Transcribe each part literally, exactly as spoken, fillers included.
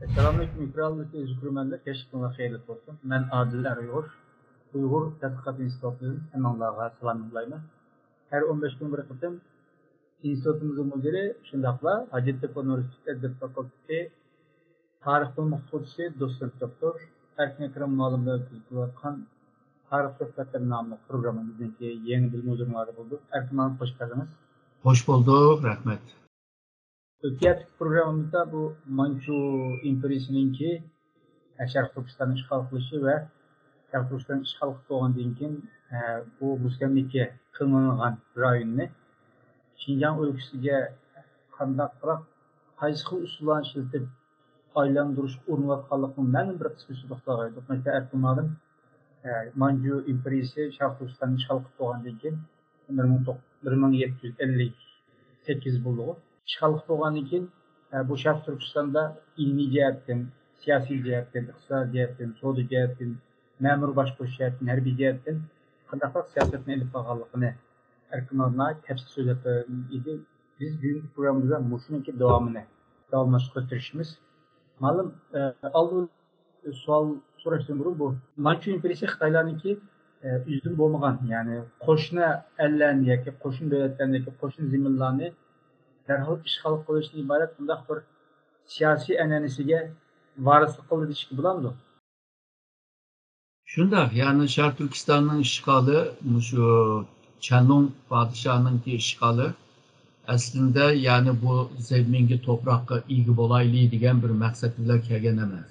ئەسسالامۇئەلەيكۇم، ئېكرانلىق ئۆزى كۆرۈرمەنلەر، كەچلىكىڭلار خەيرلىك بولسۇن. مەن ئادىل ئەر ئۇيغۇر، ئۇيغۇر تەتقىقات ئىنستىتۇتىدىن ھەممىڭلارغا سالام يوللايمەن. ھەر ئون بەش كۈن بىر قېتىم ئىنستىتۇتىمىزنىڭ مۇدىرى، شۇنداقلا ھاجەتتېپە ئۇنىۋېرسىتېتى ئەدەبىيات فاكۇلتېتى تارىخ بۆلۈم ئوقۇتقۇچىسى، دوتسېنت دوكتور ئەركىن ئەكرەم مۇئەللىم بىلەن ئۆتكۈزۈپ كېلىۋاتقان تارىخ سۆھبەتلىرى ناملىق پروگراممىمىزنىڭكى يېڭى بۆلۈمى ھۇزۇرۇڭلاردا بولدۇق. ئەركىن مۇئەللىم، خوش كەلدىڭىز. خوش بولدۇق، رەھمەت. ئۆتكەن ھەپتىكى پروگراممىمىزدا بۇ مانچۇ ئىمپېرىيىسىنىڭكى شەرقىي تۈركىستاننى ئىشغال قىلىشى ۋە شەرقىي تۈركىستان ئىشغال قىلىپ بولغاندىن كېيىن، ئە، بۇ مۇستەملىكە قىلىنغان رايوننى شىنجاڭ ئۆلكىسىگە قانداقراق، قايسى خىل ئۇسۇللارنى ئىشلىتىپ ئايلاندۇرۇشقا ئۇرۇنۇۋاتقانلىقىنىڭ مەلۇم بىر قىسمىنى سودا قىلغان ئىدۇق. مەسىلەن، ئەركىن مۇئەللىم، ئە، مانجۇ ئىمپېرىيىسى شەرقىي تۈركىستاننى ئىشغال قىلىپ بولغاندىن كېيىن، بىر مىڭ توق-، بىر مىڭ يەتتە يۈز ئەللىك سەككىز بولدىغۇ. ئىشغال قىلىپ بولغاندىن كېيىن، ئە، بۇ شەرقىي تۈركىستاندا ئىلمىي جەھەتتىن، سىياسىي جەھەتتىن، ئىقتىسادىي جەھەتتىن، سودا جەھەتتىن، مەمۇرىي باشقۇرۇش جەھەتتىن، ھەربىي جەھەتتىن قانداقراق سىياسەتنى ئېلىپ بارغانلىقىنى ئەركىن مۇئەللىم تەپسىلىي سۆزلەپ بەردى. بىز بۈگۈنكى پروگراممىمىزدا مۇشۇنىڭكى داۋامىنى داۋاملاشتۇرۇشقا تىرىشىمىز. مۇئەللىم، ئە، ئالدى سوئال سوراشتىن بۇرۇن، بۇ مانچۇ ئىمپېرىيىسى خىتايلارنىڭكى، ئە، ئۆزىدىن بولمىغان، يەنى قوشنا ئەللەرنى ياكى قوشنا دۆلەتلەرنى ياكى قوشنا زېمىنلارنى دەرھال ئىشغال قىلىشتىن ئىبارەت بۇنداق بىر سىياسىي ئەنئەنىسىگە ۋارىسلىق قىلدى دېيىشكە بولامدۇ؟ شۇنداق، يەنى شەرقىي تۈركىستاننىڭ ئىشغالى، مۇشۇ چەنلۇڭ پادىشاھنىڭكى ئىشغالى ئەسلىدە، يەنى بۇ زېمىنگە، توپراققا ئىگە بولايلى دېگەن بىر مەقسەت بىلەن كەلگەن ئەمەس.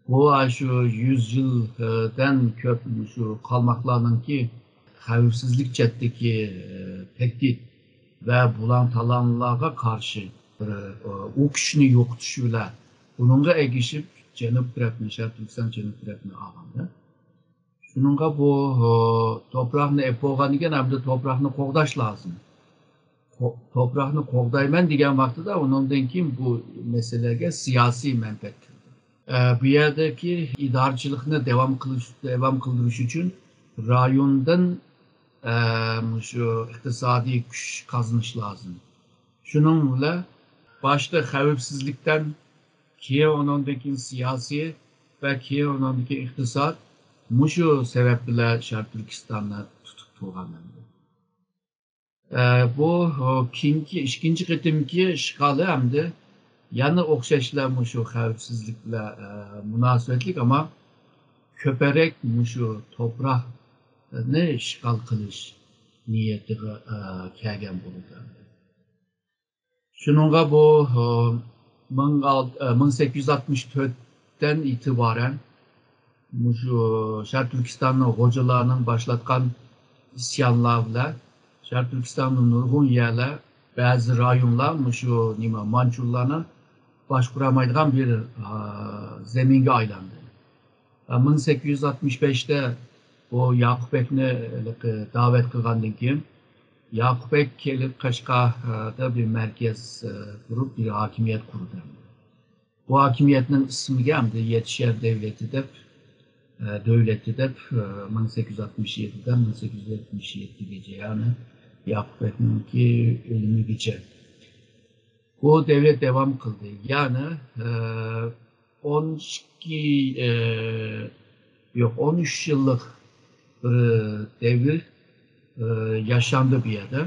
بۇ ئاشۇ يۈز يىلدىن كۆپ مۇشۇ قالماقلارنىڭكى خەۋپسىزلىك جەھەتتىكى، ئە، تەھدىت ۋە بۇلاڭ-تالاڭلارغا قارشى بىر، ئە، ئۇ كۈچنى يوقىتىش بىلەن بۇنىڭغا ئەگىشىپ جەنۇب تەرەپنى، شەرقىي تۈركىستان جەنۇب تەرەپنى ئالغاندا، شۇنىڭغا بۇ، ئە، توپراقنى ئېلىپ بولغاندىن كېيىن ئەمدى توپراقنى قوغداش لازىم. قو-، توپراقنى قوغدايمەن دېگەن ۋاقتىدا ئۇنىڭدىن كېيىن بۇ مەسىلىگە سىياسىي مەنپەئەت كىرىدۇ. ئە، بۇ يەردىكى ئىدارىچىلىقنى داۋام قىلىش، داۋام قىلدۇرۇش ئۈچۈن رايوندىن، ئە، مۇشۇ ئىقتىسادىي كۈچ قازىنىش لازىم. شۇنىڭ بىلەن باشتا خەۋپسىزلىكتىن، كېيىن ئۇنىڭدىن كېيىن سىياسىي ۋە كېيىن ئۇنىڭدىن كېيىن ئىقتىساد، مۇشۇ سەۋەب بىلەن شەرقىي تۈركىستاننى تۇتۇپ تۇرغان ئەمدى. ئە، بۇ، ئۇ، كېيىنكى ئىككىنچى قېتىمكى ئىشغالى ئەمدى يەنە ئوخشاشلا مۇشۇ خەۋپسىزلىك بىلەن، ئە، مۇناسىۋەتلىك، ئەمما كۆپرەك مۇشۇ توپراقنى ئىشغال قىلىش نىيىتىگە، ئە، كەلگەن بولىدۇ. شۇنىڭغا بۇ، ئە، مىڭ ئالتە، ئە، مىڭ سەككىز يۈز ئاتمىش تۆتتىن ئېتىبارەن مۇشۇ شەرقىي تۈركىستاننىڭ غوجىلارنىڭ باشلاتقان ئىسيانلار بىلەن شەرقىي تۈركىستاننىڭ نۇرغۇن يەرلەر، بەزى رايونلار مۇشۇ نېمە، مانچۇلارنى باشقۇرالمايدىغان بىر، ئا، زېمىنگە ئايلاندى. ئا، مىڭ سەككىز يۈز ئاتمىش بەشتە بۇ ياقۇپ بەگنى ھېلىقى دەۋەت قىلغاندىن كېيىن، ياقۇپ بەگ كېلىپ قەشقەردە بىر مەركەز، ئا، قۇرۇپ، بىر ھاكىمىيەت قۇردى. بۇ ھاكىمىيەتنىڭ ئىسمىگە ئەمدى يەتتە شەھەر دۆلىتى دەپ، ئە، دۆلىتى دەپ، ئە، مىڭ سەككىز يۈز ئاتمىش يەتتىدىن مىڭ سەككىز يۈز يەتمىش يەتتىگىچە، يەنى ياقۇپ بەگنىڭكى ئۆلۈمىگىچە بۇ دەۋر داۋام قىلدى. يەنى، ئە، ئون ئىككى، ئە، يوق، ئون ئۈچ يىللىق بىر دەۋر، ئە، ياشاندى بۇ يەردە.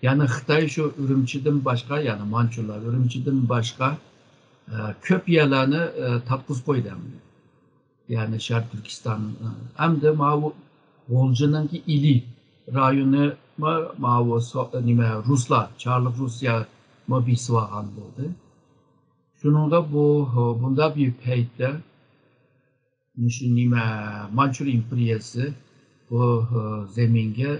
يەنى خىتاي شۇ ئۈرۈمچىدىن باشقا، يەنى مانچۇلار ئۈرۈمچىدىن باشقا، ئە، كۆپ يەرلەرنى، ئە، تارتقۇزۇپ قويدى ئەمدى. يەنى شەرقىي تۈركىستان، ئە، ئەمدى ماۋۇ غۇلجىنىڭكى ئىلى رايونى ما-، ماۋۇ سو-، نېمە، رۇسلار، چارلىق رۇسىيە ما بېسىۋالغان بولدى. شۇنىڭغا بۇ، بۇنداق بىر پەيتتە مۇشۇ نېمە، مانچۇر ئىمپېرىيەسى بۇ، ئە، زېمىنگە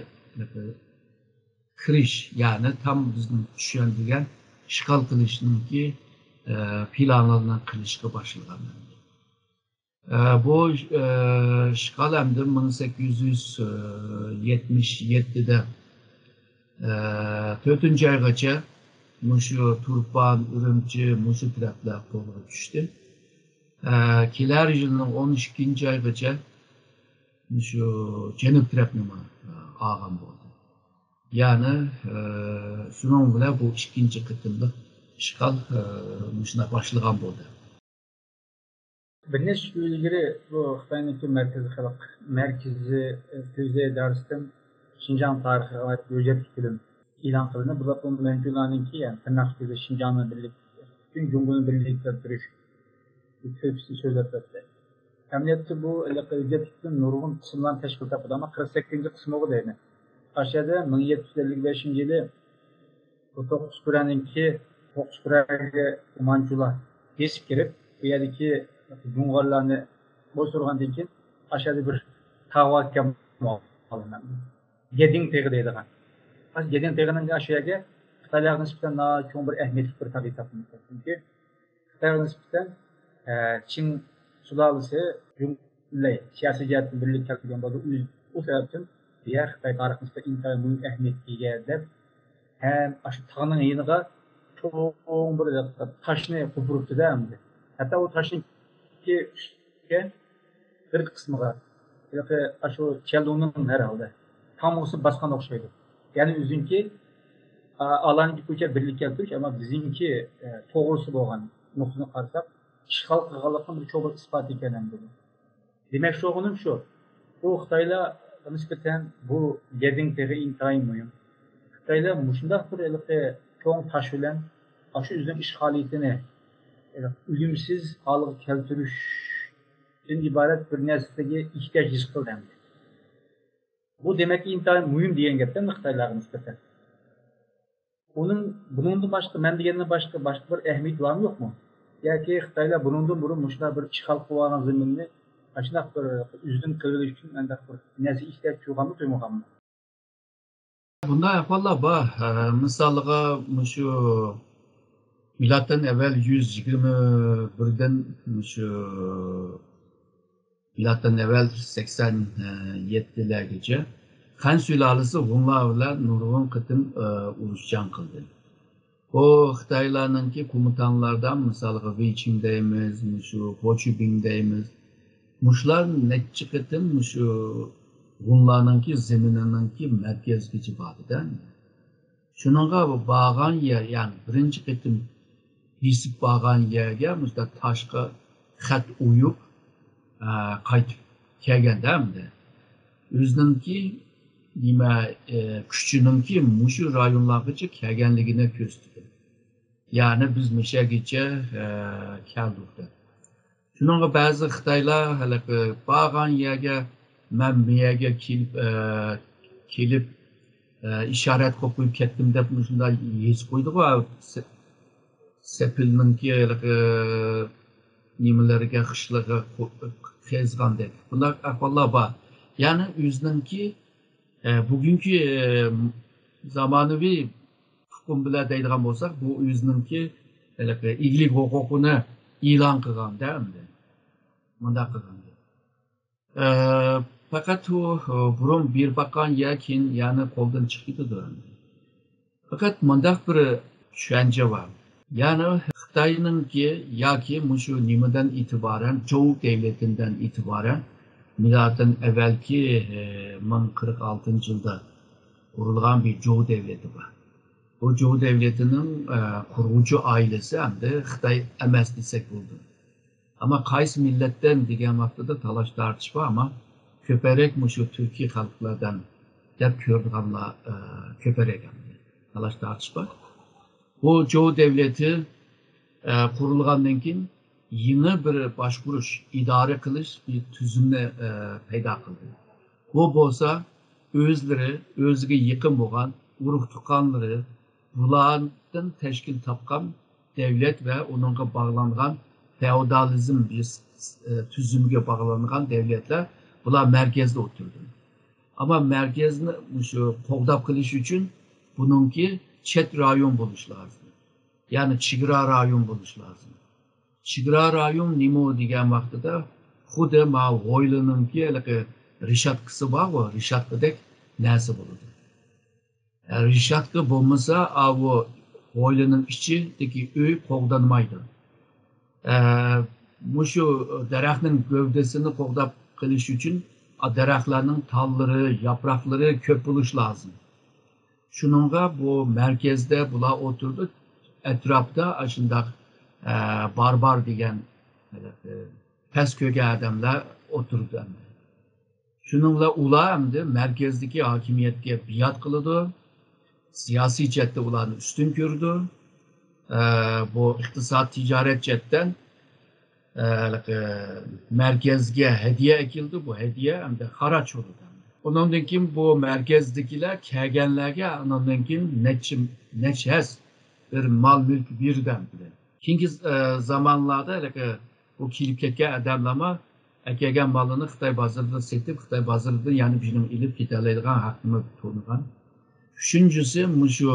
كىرىش، يەنى تام بىزنىڭ چۈشەندۈرگەن ئىشغال قىلىشنىڭكى، ئە، پىلانلىرىنى قىلىشقا باشلىغان. ئە، بۇ، ئە، ئىشغال ئەمدى مىڭ سەككىز يۈز يەتمىش يەتتىدە، ئە، تۆتىنچى ئايغىچە مۇشۇ تۇرپان، ئۈرۈمچى، مۇشۇ تەرەپلەر قولغا چۈشتى. ئە، كېلەر يىلنىڭ ئون ئىككىنچى ئايغىچە مۇشۇ جەنۇب تەرەپنىمۇ، ئە، ئالغان بولدى. يەنى، ئە، شۇنىڭ بىلەن بۇ ئىككىنچى قېتىملىق ئىشغال، ئە، مۇشۇنداق باشلىغان بولدى. بىر نەچچە كۈن ئىلگىرى بۇ خىتاينىڭكى مەركىزىي خەلق مەركىزى، ئە، تېلېۋىزىيە ئىدارىسىدىن شىنجاڭ تارىخىغا ئائىت ھۆججەتلىك فىلىم ئېلان قىلىندى. بۇ مەنجۇلارنىڭكى، يەنى تىرناق ئىچىدە شىنجاڭنى بىرلىك، پۈتۈن جۇڭگونى بىرلىككە كەلتۈرۈش تۆھپىسىنى سۆزلەپ ئۆتتى. ئەمەلىيەتتە بۇ ھېلىقى ھۆججەتلىكتىن نۇرغۇن قىسىملارنى تەشكىل تاپىدۇ، ئەمما قىرىق سەككىزىنچى قىسمىغۇ دەيمەن. ئاشۇ يەردە مىڭ يەتتە يۈز ئەللىك بەشىنچى يىلى بۇ توققۇز كۈرەنىڭكى، توققۇز كۈرەگە مانجۇلار بېسىپ كىرىپ، بۇ يەردىكى جۇڭغارلارنى بوسۇرغاندىن كېيىن، ئاشۇ يەردە بىر تاغ باركەن، گېدىڭ تېغى دەيدىغان. ئاشۇ گېدىڭ تېغىنىڭ ئاشۇ يەرگە خىتايلارغا نىسبەتەن ناھايىتى چوڭ بىر ئەھمىيەتلىك بىر تاغ ھېسابلىنىدۇ. چۈنكى خىتايغا نىسبەتەن، ئە، چىڭ سۇلالىسى جۇڭلەي سىياسىي جەھەتتىن بىرلىككە كەلگەن بولدى. ئۇ، ئۇ سەۋەبتىن بۇ يەر خىتاي تارىخىنىڭ ئىنتايىن مۇھىم ئەھمىيەتكە ئىگە دەپ، ھەم ئاشۇ تاغنىڭ يېنىغا چوڭ بىر تاشنى قوپۇرۇپتۇ-دە ئەمدى. ھەتتا ئۇ تاشنىڭ ئۈستىگە بىر قىسمىغا، ھېلىقى ئاشۇ چيەنلۇنىڭ ھەر ھالدا تامغىسىنى باسقان ئوخشايدۇ. يەنى ئۆزىنىڭكى، ئا، ئالانىڭكى بويىچە بىرلىككە كەلتۈرۈش، ئەمما بىزنىڭكى، ئە، توغرىسى بولغان نۇقتىدىن قارىساق، ئىشغال قىلغانلىقنىڭ بىر چوڭ بىر ئىسپاتى ئىكەن ئەمدى بۇ. دېمەكچى بولغىنىم شۇ، بۇ خىتايلارغا نىسبەتەن بۇ گېدىڭ تېغى ئىنتايىن مۇھىم. خىتايلار مۇشۇنداق بىر ھېلىقى چوڭ تاش بىلەن ئاشۇ ئۆزىنىڭ ئىشغالىيىتىنى ئۈنۈمسىز ھالغا كەلتۈرۈشتىن ئىبارەت بىر نەرسىگە ئېھتىياج ھېس قىلدى ئەمدى. بۇ دېمەك ئىنتايىن مۇھىم دېگەن گەپتە خىتايلارغا نىسبەتەن. ئۇنىڭ، بۇنىڭدىن باشقا، مەن دېگەندىن باشقا، باشقا بىر ئەھمىيىتى بارمۇ يوقمۇ؟ ياكى خىتايلار بۇنىڭدىن بۇرۇن مۇشۇنداق بىر ئىشغال قىلىۋالغان زېمىننى ئاشۇنداق بىر ئۆزىدىن قىلىۋېلىش ئۈچۈن ئانداق بىر نەرسە ئېھتىياج تۇيغانمۇ، تۇيمىغانمۇ؟ بۇنداق ئەھۋاللار بار. ئە، مىسالغا، مۇشۇ مىلادتىن ئەۋۋەل يۈز يىگىرمە بىردىن مۇشۇ مىلادتىن ئەۋۋەل سەكسەن يەتتىلەرگىچە خەن سۇلالىسى ھۇنلار بىلەن نۇرغۇن قېتىم، ئە، ئۇرۇش جەڭ قىلدى. بۇ خىتايلارنىڭكى كومېنتانلاردا، مىسالغا، ۋېي چىڭ دەيمىز، مۇشۇ ھو چۈبىڭ دەيمىز. مۇشۇلار نەچچە قېتىم مۇشۇ ھۇنلارنىڭكى زېمىنىنىڭكى مەركەزگىچە باردى-دە. شۇنىڭغا بۇ بارغان يەر، يەنى بىرىنچى قېتىم بېسىپ بارغان يەرگە مۇشۇنداق تاشقا خەت ئويۇپ، ئە، قايتىپ كەلگەندە ئەمدى ئۆزىنىڭكى نېمە، ئە، كۈچىنىڭكى مۇشۇ رايونلارغىچە كەلگەنلىكىنى كۆرسىتىدۇ. يەنى بىز مۇشەگىچە، ئە، كەلدۇق دەپ. شۇنىڭغا بەزى خىتايلار ھېلىقى بارغان يەرگە، مەن بۇ يەرگە كېلىپ، ئە، كېلىپ، ئە، ئىشارەت قويۇپ كەتتىم دەپ مۇشۇنداق يېزىپ قويدىغۇ، سە-، سېپىلنىڭكى ھېلىقى نېمىلىرىگە، خىشلىرىغا قو-، قېزىغاندەك. بۇنداق ئەھۋاللار بار. يەنى ئۆزىنىڭكى، ئە، بۈگۈنكى، ئە، زامانىۋى ئۇقۇم بىلەن دەيدىغان بولساق، بۇ ئۆزىنىڭكى ھېلىقى ئىگىلىك ھوقۇقىنى ئېلان قىلغاندا ئەمدى. مۇنداق قىلغاندا. ئە، پەقەت ئۇ، ئۇ بۇرۇن بېرىپ باققان يەر كېيىن يەنە قولدىن چىقىپ كېتىدۇ ئەمدى. پەقەت مۇنداق بىر چۈشەنچە بار. يەنى خىتاينىڭكى ياكى مۇشۇ نېمىدىن ئېتىبارەن، جوۋ دەۋلىتىدىن ئېتىبارەن، مىلادتىن ئەۋۋەلكى، ئە، مىڭ قىرىق ئالتىنچى يىلدا قۇرۇلغان بىر جوۋ دەۋلىتى بار. بۇ جوۋ دەۋلىتىنىڭ، ئە، قۇرغۇچى ئائىلىسى ئەمدى خىتاي ئەمەس دېسەك بولىدۇ. ئەمما قايسى مىللەتتىن دېگەن ۋاقتىدا تالاش تارتىش بار، ئەمما كۆپرەك مۇشۇ تۈركىي خەلقلەردىن دەپ كۆرىدىغانلار، ئە، كۆپرەك ئەمدى. تالاش تارتىش بار. بۇ جوۋ دەۋلىتى، ئە، قۇرۇلغاندىن كېيىن يېڭى بىر باشقۇرۇش، ئىدارە قىلىش بىر تۈزۈمنى، ئە، پەيدا قىلدى. بۇ بولسا ئۆزلىرى، ئۆزىگە يېقىن بولغان ئۇرۇق-تۇغقانلىرى، بۇلاردىن تەشكىل تاپقان دەۋلەت ۋە ئۇنىڭغا باغلانغان فېئودالىزم بىر، ئە، تۈزۈمىگە باغلانغان دەۋلەتلەر، بۇلار مەركەزدە ئولتۇرىدۇ. ئەمما مەركەزنى مۇشۇ قوغداپ قېلىش ئۈچۈن بۇنىڭكى چەت رايون بولۇشى لازىم. يەنى چېگرا رايون بولۇشى لازىم. چېگرا رايون نېمە دېگەن ۋاقتىدا، خۇددى ماۋۇ ھويلىنىڭكى ھېلىقى رېشاتكىسى بارغۇ، رېشاتكىدەك نەرسە بولىدۇ. ئە، رېشاتكا بولمىسا، ئاۋۇ ھويلىنىڭ ئىچىدىكى ئۆي قوغدانمايدۇ. ئە، مۇشۇ دەرەخنىڭ گەۋدىسىنى قوغداپ قېلىش ئۈچۈن، ئا، دەرەخلەرنىڭ تاللىرى، ياپراقلىرى كۆپ بولۇشى لازىم. شۇنىڭغا بۇ مەركەزدە بۇلار ئولتۇرىدۇ، ئەتراپتا ئاشۇنداق، ئە، باربار دېگەن، ئە، پەس كۆرگەن ئادەملەر ئولتۇرىدۇ ئەمدى. شۇنىڭ بىلەن ئۇلار ئەمدى مەركەزدىكى ھاكىمىيەتكە بىئات قىلىدۇ، سىياسىي جەھەتتە ئۇلارنى ئۈستۈن كۆرىدۇ. ئە، بۇ ئىقتىساد، تىجارەت جەھەتتىن، ئە، ھېلىقى مەركەزگە ھەدىيە ئەكېلىدۇ، بۇ ھەدىيە ئەمدى خاراج بولىدۇ. ئۇنىڭدىن كېيىن بۇ مەركەزدىكىلەر كەلگەنلەرگە ئۇنىڭدىن كېيىن نەچچە، نەچچە ھەس بىر مال مۈلك بېرىدۇ ئەمدى. كېيىنكى، ئە، زامانلاردا ھېلىقى بۇ كېلىپ كەتكەن ئادەملەرمۇ ئەكەلگەن مالىنى خىتاي بازىرىدا سېتىپ، خىتاي بازىرىدىن يەنە بىزنىڭ ئېلىپ كېتەلەيدىغان ھەقنىمۇ تونۇغان. ئۈچىنچىسى، مۇشۇ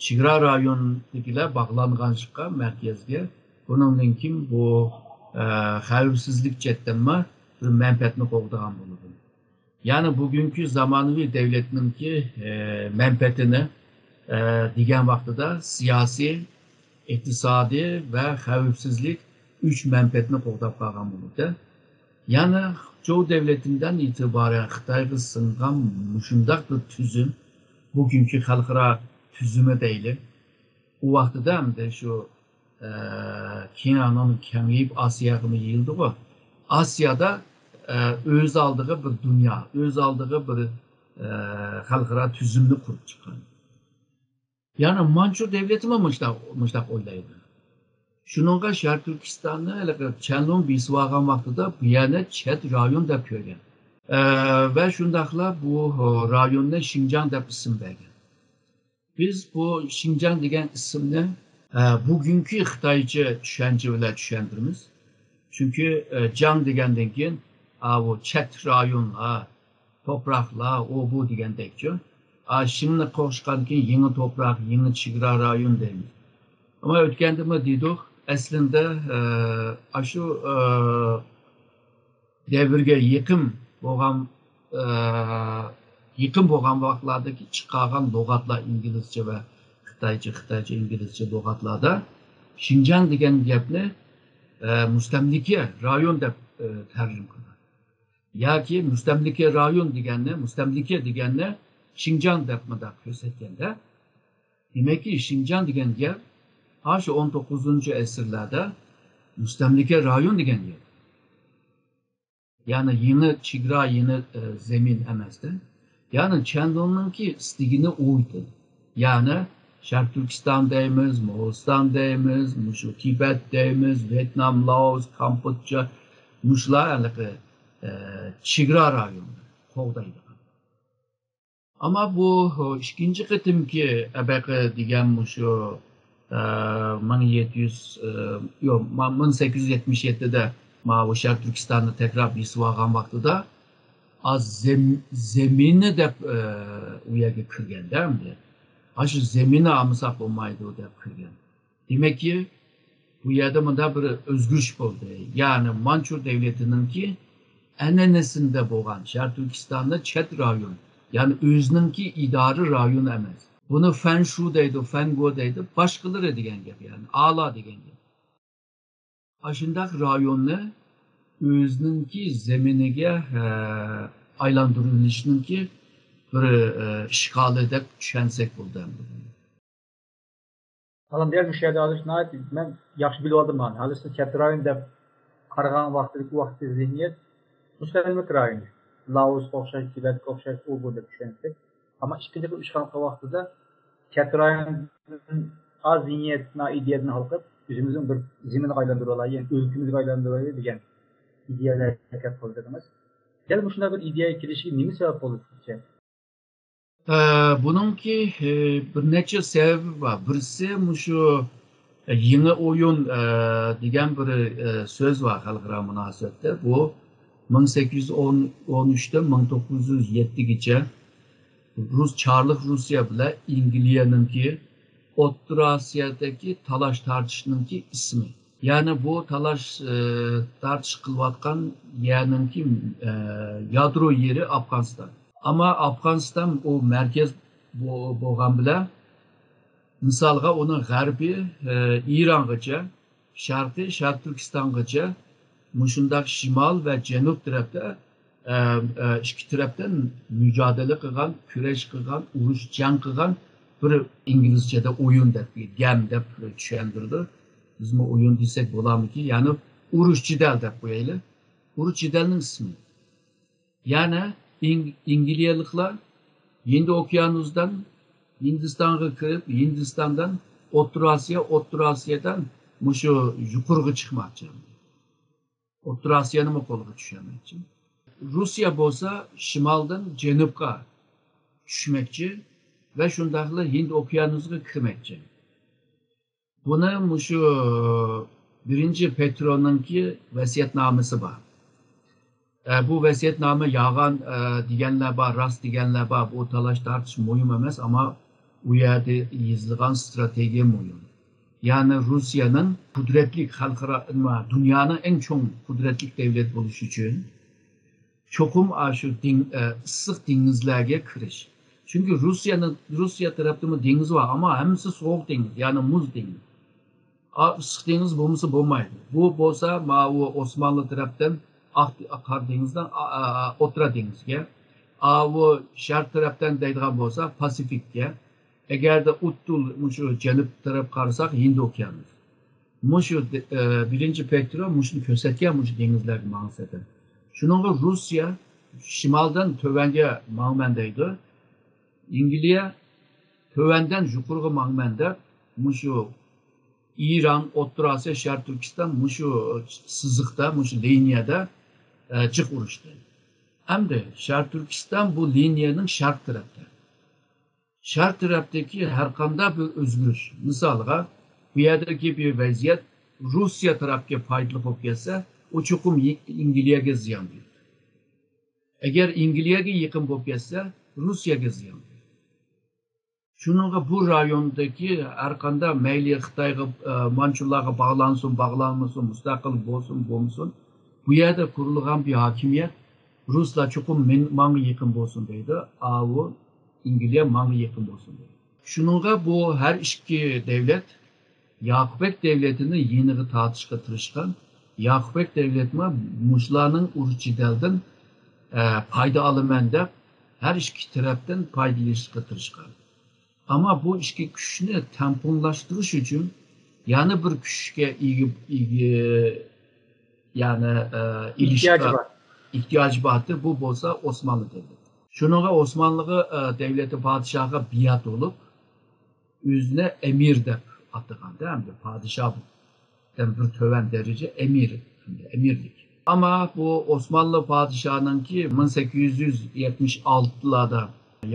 چېگرا رايونىدىكىلەر باغلانغان ئىشقا مەركەزگە، بۇنىڭدىن كېيىن بۇ، ئە، خەۋپسىزلىك جەھەتتىنمۇ بىر مەنپەئەتنى قوغدىغان بولىدۇ. يەنى بۈگۈنكى زامانىۋى دەۋلەتنىڭكى، ئە، مەنپەئەتىنى، ئە، دېگەن ۋاقتىدا سىياسىي، ئىقتىسادىي ۋە خەۋپسىزلىك ئۈچ مەنپەئەتنى قوغداپ قالغان بولىدۇ. يەنى خۇچۇ دەۋلىتىدىن ئېتىبارەن خىتايغا سىڭغان مۇشۇنداق بىر تۈزۈم، بۈگۈنكى خەلقئارا تۈزۈمى دەيلى، ئۇ ۋاقتىدا ئەمدى شۇ، ئە، كېيىن ئانىڭ كېڭىيىپ ئاسىياغىمۇ يېيىلدىغۇ. ئاسىيادا، ئە، ئۆز ئالدىغا بىر دۇنيا، ئۆز ئالدىغا بىر، ئە، خەلقئارا تۈزۈمنى قۇرۇپ چىققان. يەنى مانچۇ دەۋلىتىمۇ مۇشتاق، مۇشتاق ئويلايدۇ. شۇنىڭغا شەرقىي تۈركىستاننى ھېلىقى چيەنلۇڭ بېسىۋالغان ۋاقتىدا بۇ يەرنى چەت رايون دەپ كۆرگەن. ئە، ۋە شۇنداقلا بۇ رايوننى شىنجاڭ دەپ ئىسىم بەرگەن. بىز بۇ شىنجاڭ دېگەن ئىسىمنى، ئە، بۈگۈنكى خىتايچە چۈشەنچە بىلەن چۈشەندۈرىمىز. چۈنكى، ئە، جاڭ دېگەندىن كېيىن، ئاۋۇ چەت رايونلار، توپراقلار، ئۇ بۇ دېگەندەكچۇ. ئا، شىڭنى قوشقاندىن كېيىن يېڭى توپراق، يېڭى چېگرا رايون دەيمىز. ئەمما ئۆتكەندىمۇ دېدۇق، ئەسلىندە، ئە، ئاشۇ، ئە، دەۋرگە يېقىن بولغان، ئە، يېقىن بولغان ۋاقىتلاردىكى چىقارغان لۇغەتلەر، ئىنگلىزچە ۋە خىتايچە، خىتايچە، ئىنگلىزچە لۇغەتلەردە شىنجاڭ دېگەن گەپنى، ئە، مۇستەملىكە رايون دەپ، ئە، تەرجىمە قىلغان. ياكى مۇستەملىكە رايون دېگەننى، مۇستەملىكە دېگەننى شىنجاڭ دەپ مۇنداق كۆرسەتكەندە، دېمەككى، شىنجاڭ دېگەن گەپ ئاشۇ ئون توققۇزىنچى ئەسىرلەردە مۇستەملىكە رايون دېگەن گەپ. يەنى يېڭى چېگرا، يېڭى، ئە، زېمىن ئەمەستىن. يەنى چيەنلۇڭنىڭكى ئىستىگىنى ئويتىن. يەنى شەرقىي تۈركىستان دەيمىز، موغۇلىستان دەيمىز، مۇشۇ تىبەت دەيمىز، ۋيېتنام، لائوس، كامبودژا، مۇشۇلار ھېلىقى، ئە، چېگرا رايونى قوغدايدىغان. ئەمما بۇ ئىككىنچى قېتىمكى ئەبەقە دېگەن مۇشۇ، ئە، مىڭ يەتتە يۈز، ئە، يوق، ما-، مىڭ سەككىز يۈز يەتمىش يەتتىدە ماۋۇ شەرقىي تۈركىستاننى تەكرار بېسىۋالغان ۋاقتىدا، ئا، زېم-، زېمىنى دەپ، ئە، ئۇ يەرگە كىرگەندە ئەمدى. ئاشۇ زېمىنى ئالمىساق بولمايدۇ دەپ كىرگەن. دېمەككى، بۇ يەردە مۇنداق بىر ئۆزگىرىش بولدى. يەنى مانچۇ دەۋلىتىنىڭكى ئەنئەنىسىندە بولغان شەرقىي تۈركىستاندا چەت رايون، يەنى ئۆزىنىڭكى ئىدارە رايونى ئەمەس. بۇنى فەنشۇ دەيدۇ، فەنگو دەيدۇ، باشقىلىرى دېگەن گەپ، يەنى ئالا دېگەن گەپ. ئاشۇنداق رايوننى ئۆزىنىڭكى زېمىنىگە، ئە، ئايلاندۇرۇۋېلىشنىڭكى بىر، ئە، ئىشغالى دەپ چۈشەنسەك بولىدۇ ئەمدى بۇنى. ئالام دېگەن مۇشۇ يەردە ھازىر ناھايىتى مەن ياخشى بىلىۋالدىم مانا. ھازىر سىز چەت رايون دەپ قارىغان ۋاقتىدىكى، ئۇ ۋاقىتتىكى زېھنىيەت مۇستەملىكە رايونى. لائوسقا ئوخشاش، تىبەتكە ئوخشاش، ئۇ بۇ دەپ چۈشەنسەك. ئەمما ئىككىنچى بۇ ئىشغال قىلغان ۋاقتىدا چەت رايوندىن ئاز زېھنىيەت، ئىدىيەدىن ھالقىپ، ئۆزىمىزنىڭ بىر زېمىنىغا ئايلاندۇرۇۋالايلى، يەنى ئۆلكىمىزگە ئايلاندۇرۇۋالايلى دېگەن ئىدىيەلەر ھەرىكەت قىلدى دېدىڭىز. دەل مۇشۇنداق بىر ئىدىيەگە كېلىشىگە نېمە سەۋەب بولدى سىزچە؟ ئە، بۇنىڭكى، ئە، بىر نەچچە سەۋەبى بار. بىرسى مۇشۇ، ئە، يېڭى ئويۇن، ئە، دېگەن بىر، ئە، سۆز بار خەلقئارا مۇناسىۋەتتە. بۇ مىڭ سەككىز يۈز ئون، ئون ئۈچتىن مىڭ توققۇز يۈز يەتتىگىچە رۇس، چارلىق رۇسىيە بىلەن ئەنگلىيەنىڭكى ئوتتۇرا ئاسىيادىكى تالاش تارتىشنىڭكى ئىسمى. يەنى بۇ تالاش، ئە، تارتىش قىلىۋاتقان يەرنىڭكى، ئە، يادرو يېرى ئافغانىستان. ئەمما ئافغانىستان ئۇ مەركەز بو-، بولغان بىلەن، مىسالغا، ئۇنىڭ غەربى، ئە، ئىرانغىچە، شەرقى شەرقىي تۈركىستانغىچە مۇشۇنداق شىمال ۋە جەنۇب تەرەپتە، ئە، ئە، ئىككى تەرەپتىن مۇجادىلە قىلغان، كۈرەش قىلغان، ئۇرۇش، جەڭ قىلغان بىر ئىنگلىزچەدە ئويۇن دەپ، گەم دەپ چۈشەندۈرىدۇ. بىزمۇ ئويۇن دېسەك بولارمىكىن؟ يەنى ئۇرۇش جېدەل دەپ قويايلى. ئۇرۇش جېدەلنىڭ ئىسمى. يەنى ئىنگ-، ئىنگلىيەلىكلەر ھىندى ئوكيانۇسىدىن ھىندىستانغا كىرىپ، ھىندىستاندىن ئوتتۇرا ئاسىيا، ئوتتۇرا ئاسىيادىن مۇشۇ يۇقىرىغا چىقماقچى. ئوتتۇرا ئاسىيانىمۇ قولغا چۈشۈرمەكچى. روسىيە بولسا شىمالدىن جەنۇبقا چۈشمەكچى ۋە شۇنداقلا ھىند ئوكيانۇسىغا كىرمەكچى. بۇنى مۇشۇ بىرىنچى پېترونىڭكى ۋەسىيەتنامىسى بار. ئە، بۇ ۋەسىيەتنامە يالغان، ئە، دېگەنلەر بار، راست دېگەنلەر بار. بۇ تالاش تارتىش مۇھىم ئەمەس، ئەمما ئۇ يەردە يېزىلغان ستراتېگىيە مۇھىم. يەنى روسىيەنىڭ قۇدرەتلىك خەلقئارا، نېمە، دۇنيانىڭ ئەڭ چوڭ قۇدرەتلىك دەۋلەت بولۇشى ئۈچۈن چوقۇم ئاشۇ دېڭ-، ئە، ئىسسىق دېڭىزلەرگە كىرىش. چۈنكى روسىيەنىڭ، روسىيە تەرەپتىمۇ دېڭىز بار، ئەمما ھەممىسى سوغۇق دېڭىز، يەنى مۇز دېڭىز. ئا، ئىسسىق دېڭىز بولمىسا بولمايدۇ. بۇ بولسا ماۋۇ ئوسمانلى تەرەپتىن ئاق، قارا دېڭىزدىن، ئا، ئا، ئا، ئوتتۇرا دېڭىزگە، ئاۋۇ شەرق تەرەپتىن دەيدىغان بولسا پاسىفىككە، ئەگەردە ئۇتتۇل مۇشۇ جەنۇب تەرەپ قارىساق ھىند ئوكيانۇسى. مۇشۇ، ئە، بىرىنچى پېترو مۇشۇنى كۆرسەتكەن، مۇشۇ دېڭىزلەرگە ماڭسا دەپ. شۇنىڭغا روسىيە شىمالدىن تۆۋەنگە ماڭىمەن دەيدۇ. ئىنگلىيە تۆۋەندىن يۇقىرىغا ماڭىمەن دەپ، مۇشۇ ئىران، ئوتتۇرا ئاسىيا، شەرقىي تۈركىستان، مۇشۇ سىزىقتا، مۇشۇ لىنىيەدە، ئە، جىق ئۇرۇشتى. ئەمدى شەرقىي تۈركىستان بۇ لىنىيەنىڭ شەرق تەرەپتە. شەرق تەرەپتىكى ھەر قانداق بىر ئۆزگىرىش، مىسالغا، بۇ يەردىكى بىر ۋەزىيەت روسىيە تەرەپكە پايدىلىق بولۇپ كەتسە، ئۇ چوقۇم ئىنگلىيەگە زىيان بېرىدۇ. ئەگەر ئىنگلىيەگە يېقىن بولۇپ كەتسە، روسىيەگە زىيان بېرىدۇ. شۇنىڭغا بۇ رايوندىكى ھەر قانداق مەيلى خىتايغا، ئە، مانچۇلارغا باغلانسۇن، باغلانمىسۇن، مۇستەقىل بولسۇن، بولمىسۇن، بۇ يەردە قۇرۇلغان بىر ھاكىمىيەت، رۇسلار چوقۇم مېن-، ماڭا يېقىن بولسۇن دەيدۇ، ئاۋۇ ئىنگلىيە ماڭا يېقىن بولسۇن دەيدۇ. شۇنىڭغا بۇ ھەر ئىككى دەۋلەت ياقۇپبەگ دەۋلىتىنى يېنىغا تارتىشقا تىرىشقان. ياقۇپبەگ دەۋلىتىمۇ مۇشۇلارنىڭ ئۇرۇش جېدەلدىن، ئە، پايدا ئالىمەن دەپ، ھەر ئىككى تەرەپتىن پايدىلىنىشقا تىرىشقان. ئەمما بۇ ئىككى كۈچنى تەڭپۇڭلاشتۇرۇش ئۈچۈن يەنە بىر كۈچكە ئىگە، ئىگە، يەنى، ئە، ئېلىشقا ئېھتىياجى بار. ئېھتىياجى بار ئىدى. بۇ بولسا ئوسمانلى دەۋلىتى. شۇنىڭغا ئوسمانلىغا، ئە، دەۋلىتى پادىشاھىغا بىئەت بولۇپ، ئۆزىنى ئەمىر دەپ ئاتىغاندا، ھەمدە پادىشاھتىن بىر تۆۋەن دەرىجە ئەمىر، ھەمدە ئەمىرلىك. ئەمما بۇ ئوسمانلى پادىشاھىنىڭكى مىڭ سەككىز يۈز يەتمىش ئالتىلاردا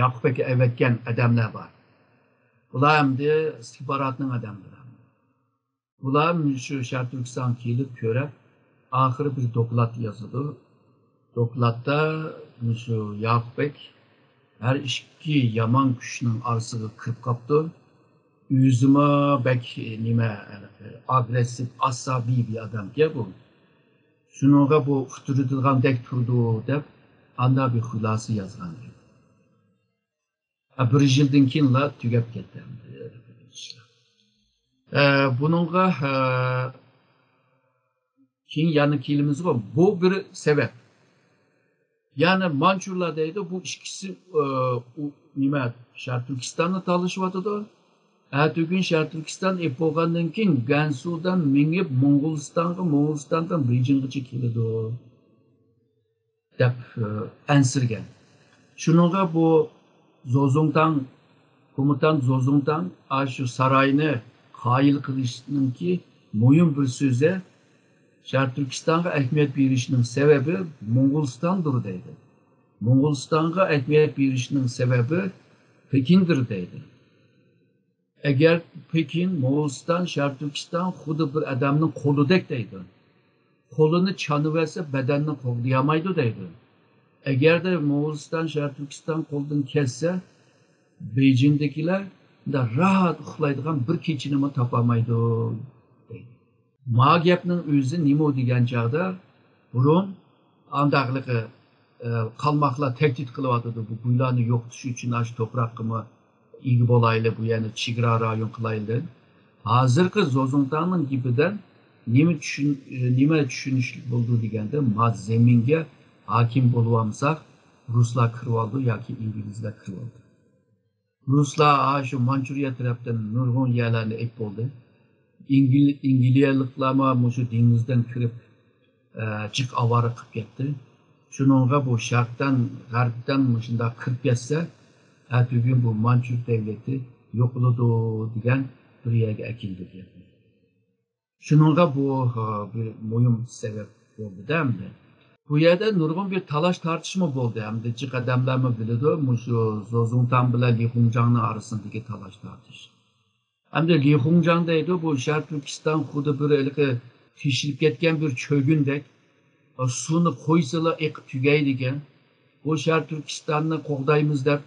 ياقۇپبەگكە ئەۋەتكەن ئادەملەر بار. بۇلار ھەمدە ئىستىخباراتنىڭ ئادەملىرى. بۇلار شۇ شەرقىي تۈركىستانغا كېلىپ كۆرۈپ، ئاخىرى بىر دوكلات يازىدۇ. دوكلاتتا مۇشۇ ياقۇپبەگ ھەر ئىككى يامان كۈچنىڭ ئارىسىغا كىرىپ قاپتۇ. ئۆزىمۇ بەك نېمە، ئاگرېسسىپ، ئاسابىي بىر ئادەمكەن بۇ. شۇنىڭغا بۇ ئۇتتۇرىدىغاندەك تۇرىدۇ دەپ، ئانداق بىر خۇلاسە يازغان ئىدى. ھە، بىر يىلدىن كېيىنلا تۈگەپ كەتتى ئەمدى. ئە، بۇنىڭغا، ئە، كېيىن يەنە كېلىمىزغۇ، بۇ بىر سەۋەب. يەنى مانچۇلار دەيدۇ، بۇ ئىككىسى، ئە، ئۇ، نېمە، شەرقىي تۈركىستاننى تالىشىۋاتىدۇ. ئەتىگۈن شەرقىي تۈركىستان ئېلىپ بولغاندىن كېيىن، گەنسۇدىن مېڭىپ موڭغۇلىستانغا، موڭغۇلىستاندىن بېيجىڭغىچە كېلىدۇ. دەپ، ئە، ئەنسىرىگەن. شۇنىڭغا بۇ زوزۇڭتاڭ، كومېندانت زوزۇڭتاڭ ئاشۇ ساراينى قايىل قىلىشنىڭكى مۇھىم بىر سۆزى، شەرقىي تۈركىستانغا ئەھمىيەت بېرىشنىڭ سەۋەبى موڭغۇلىستاندۇر دەيدۇ. موڭغۇلىستانغا ئەھمىيەت بېرىشنىڭ سەۋەبى پېكىندۇر دەيدۇ. ئەگەر پېكىن، موڭغۇلىستان، شەرقىي تۈركىستان خۇددى بىر ئادەمنىڭ قولىدەك دەيدۇ. قولىنى چانىۋەرسە، بەدەننى قوغدىيالمايدۇ دەيدۇ. ئەگەردە موڭغۇلىستان، شەرقىي تۈركىستان قولدىن كەتسە، بېيجىڭدىكىلەر مۇنداق راھەت ئۇخلايدىغان بىر كېچىنىمۇ تاپالمايدۇ دەيدۇ. ما گەپنىڭ ئۆزى نېمە دېگەن چاغدا، بۇرۇن ئانداقلىقى، ئە، قالماقلار تەھدىت قىلىۋاتىدۇ، بۇ گۇيلارنى يوقىتىش ئۈچۈن ئاشۇ توپراققىمۇ ئىگە بولايلى، بۇ يەرنى چېگرا رايون قىلايلى دەپ. ھازىرقى زوزۇڭتاڭنىڭ گېپىدىن نېمە چۈشۈن-، ئە، نېمە چۈشىنىشلىك بولىدۇ دېگەندە، ما زېمىنگە ھاكىم بولۇۋالمىساق، رۇسلار كىرىۋالىدۇ ياكى ئىنگلىزلار كىرىۋالىدۇ. رۇسلار ئاشۇ مانچۇرىيە تەرەپتىن نۇرغۇن يەرلەرنى ئېلىپ بولدى. ئىنگل-، ئىنگلىيەلىكلەرمۇ مۇشۇ دېڭىزدىن كىرىپ، ئە، جىق ئاۋارە قىلىپ كەتتى. شۇنىڭغا بۇ شەرقتىن، غەربتىن مۇشۇنداق كىرىپ كەتسە، ئەتىگۈن بۇ مانچۇر دەۋلىتى يوقىلىدۇ دېگەن بىر يەرگە ئەكېلىدۇ گەپنى. شۇنىڭغا بۇ، ھە، بىر مۇھىم سەۋەب بولدى-دە ئەمدى. بۇ يەردە نۇرغۇن بىر تالاش-تارتىشمۇ بولدى. ئەمدى جىق ئادەملەرمۇ بىلىدۇ، مۇشۇ زوزۇڭتاڭ بىلەن لى خۇڭجاڭنىڭ ئارىسىندىكى تالاش-تارتىش. ئەمدى لى خۇڭجاڭ دەيدۇ، بۇ شەرقىي تۈركىستان خۇددى بىر ھېلىقى تېشىلىپ كەتكەن بىر چۆگۈندەك. سۇنى قۇيسىلا ئېقىپ تۈگەيدىكەن. بۇ شەرقىي تۈركىستاننى قوغدايمىز دەپ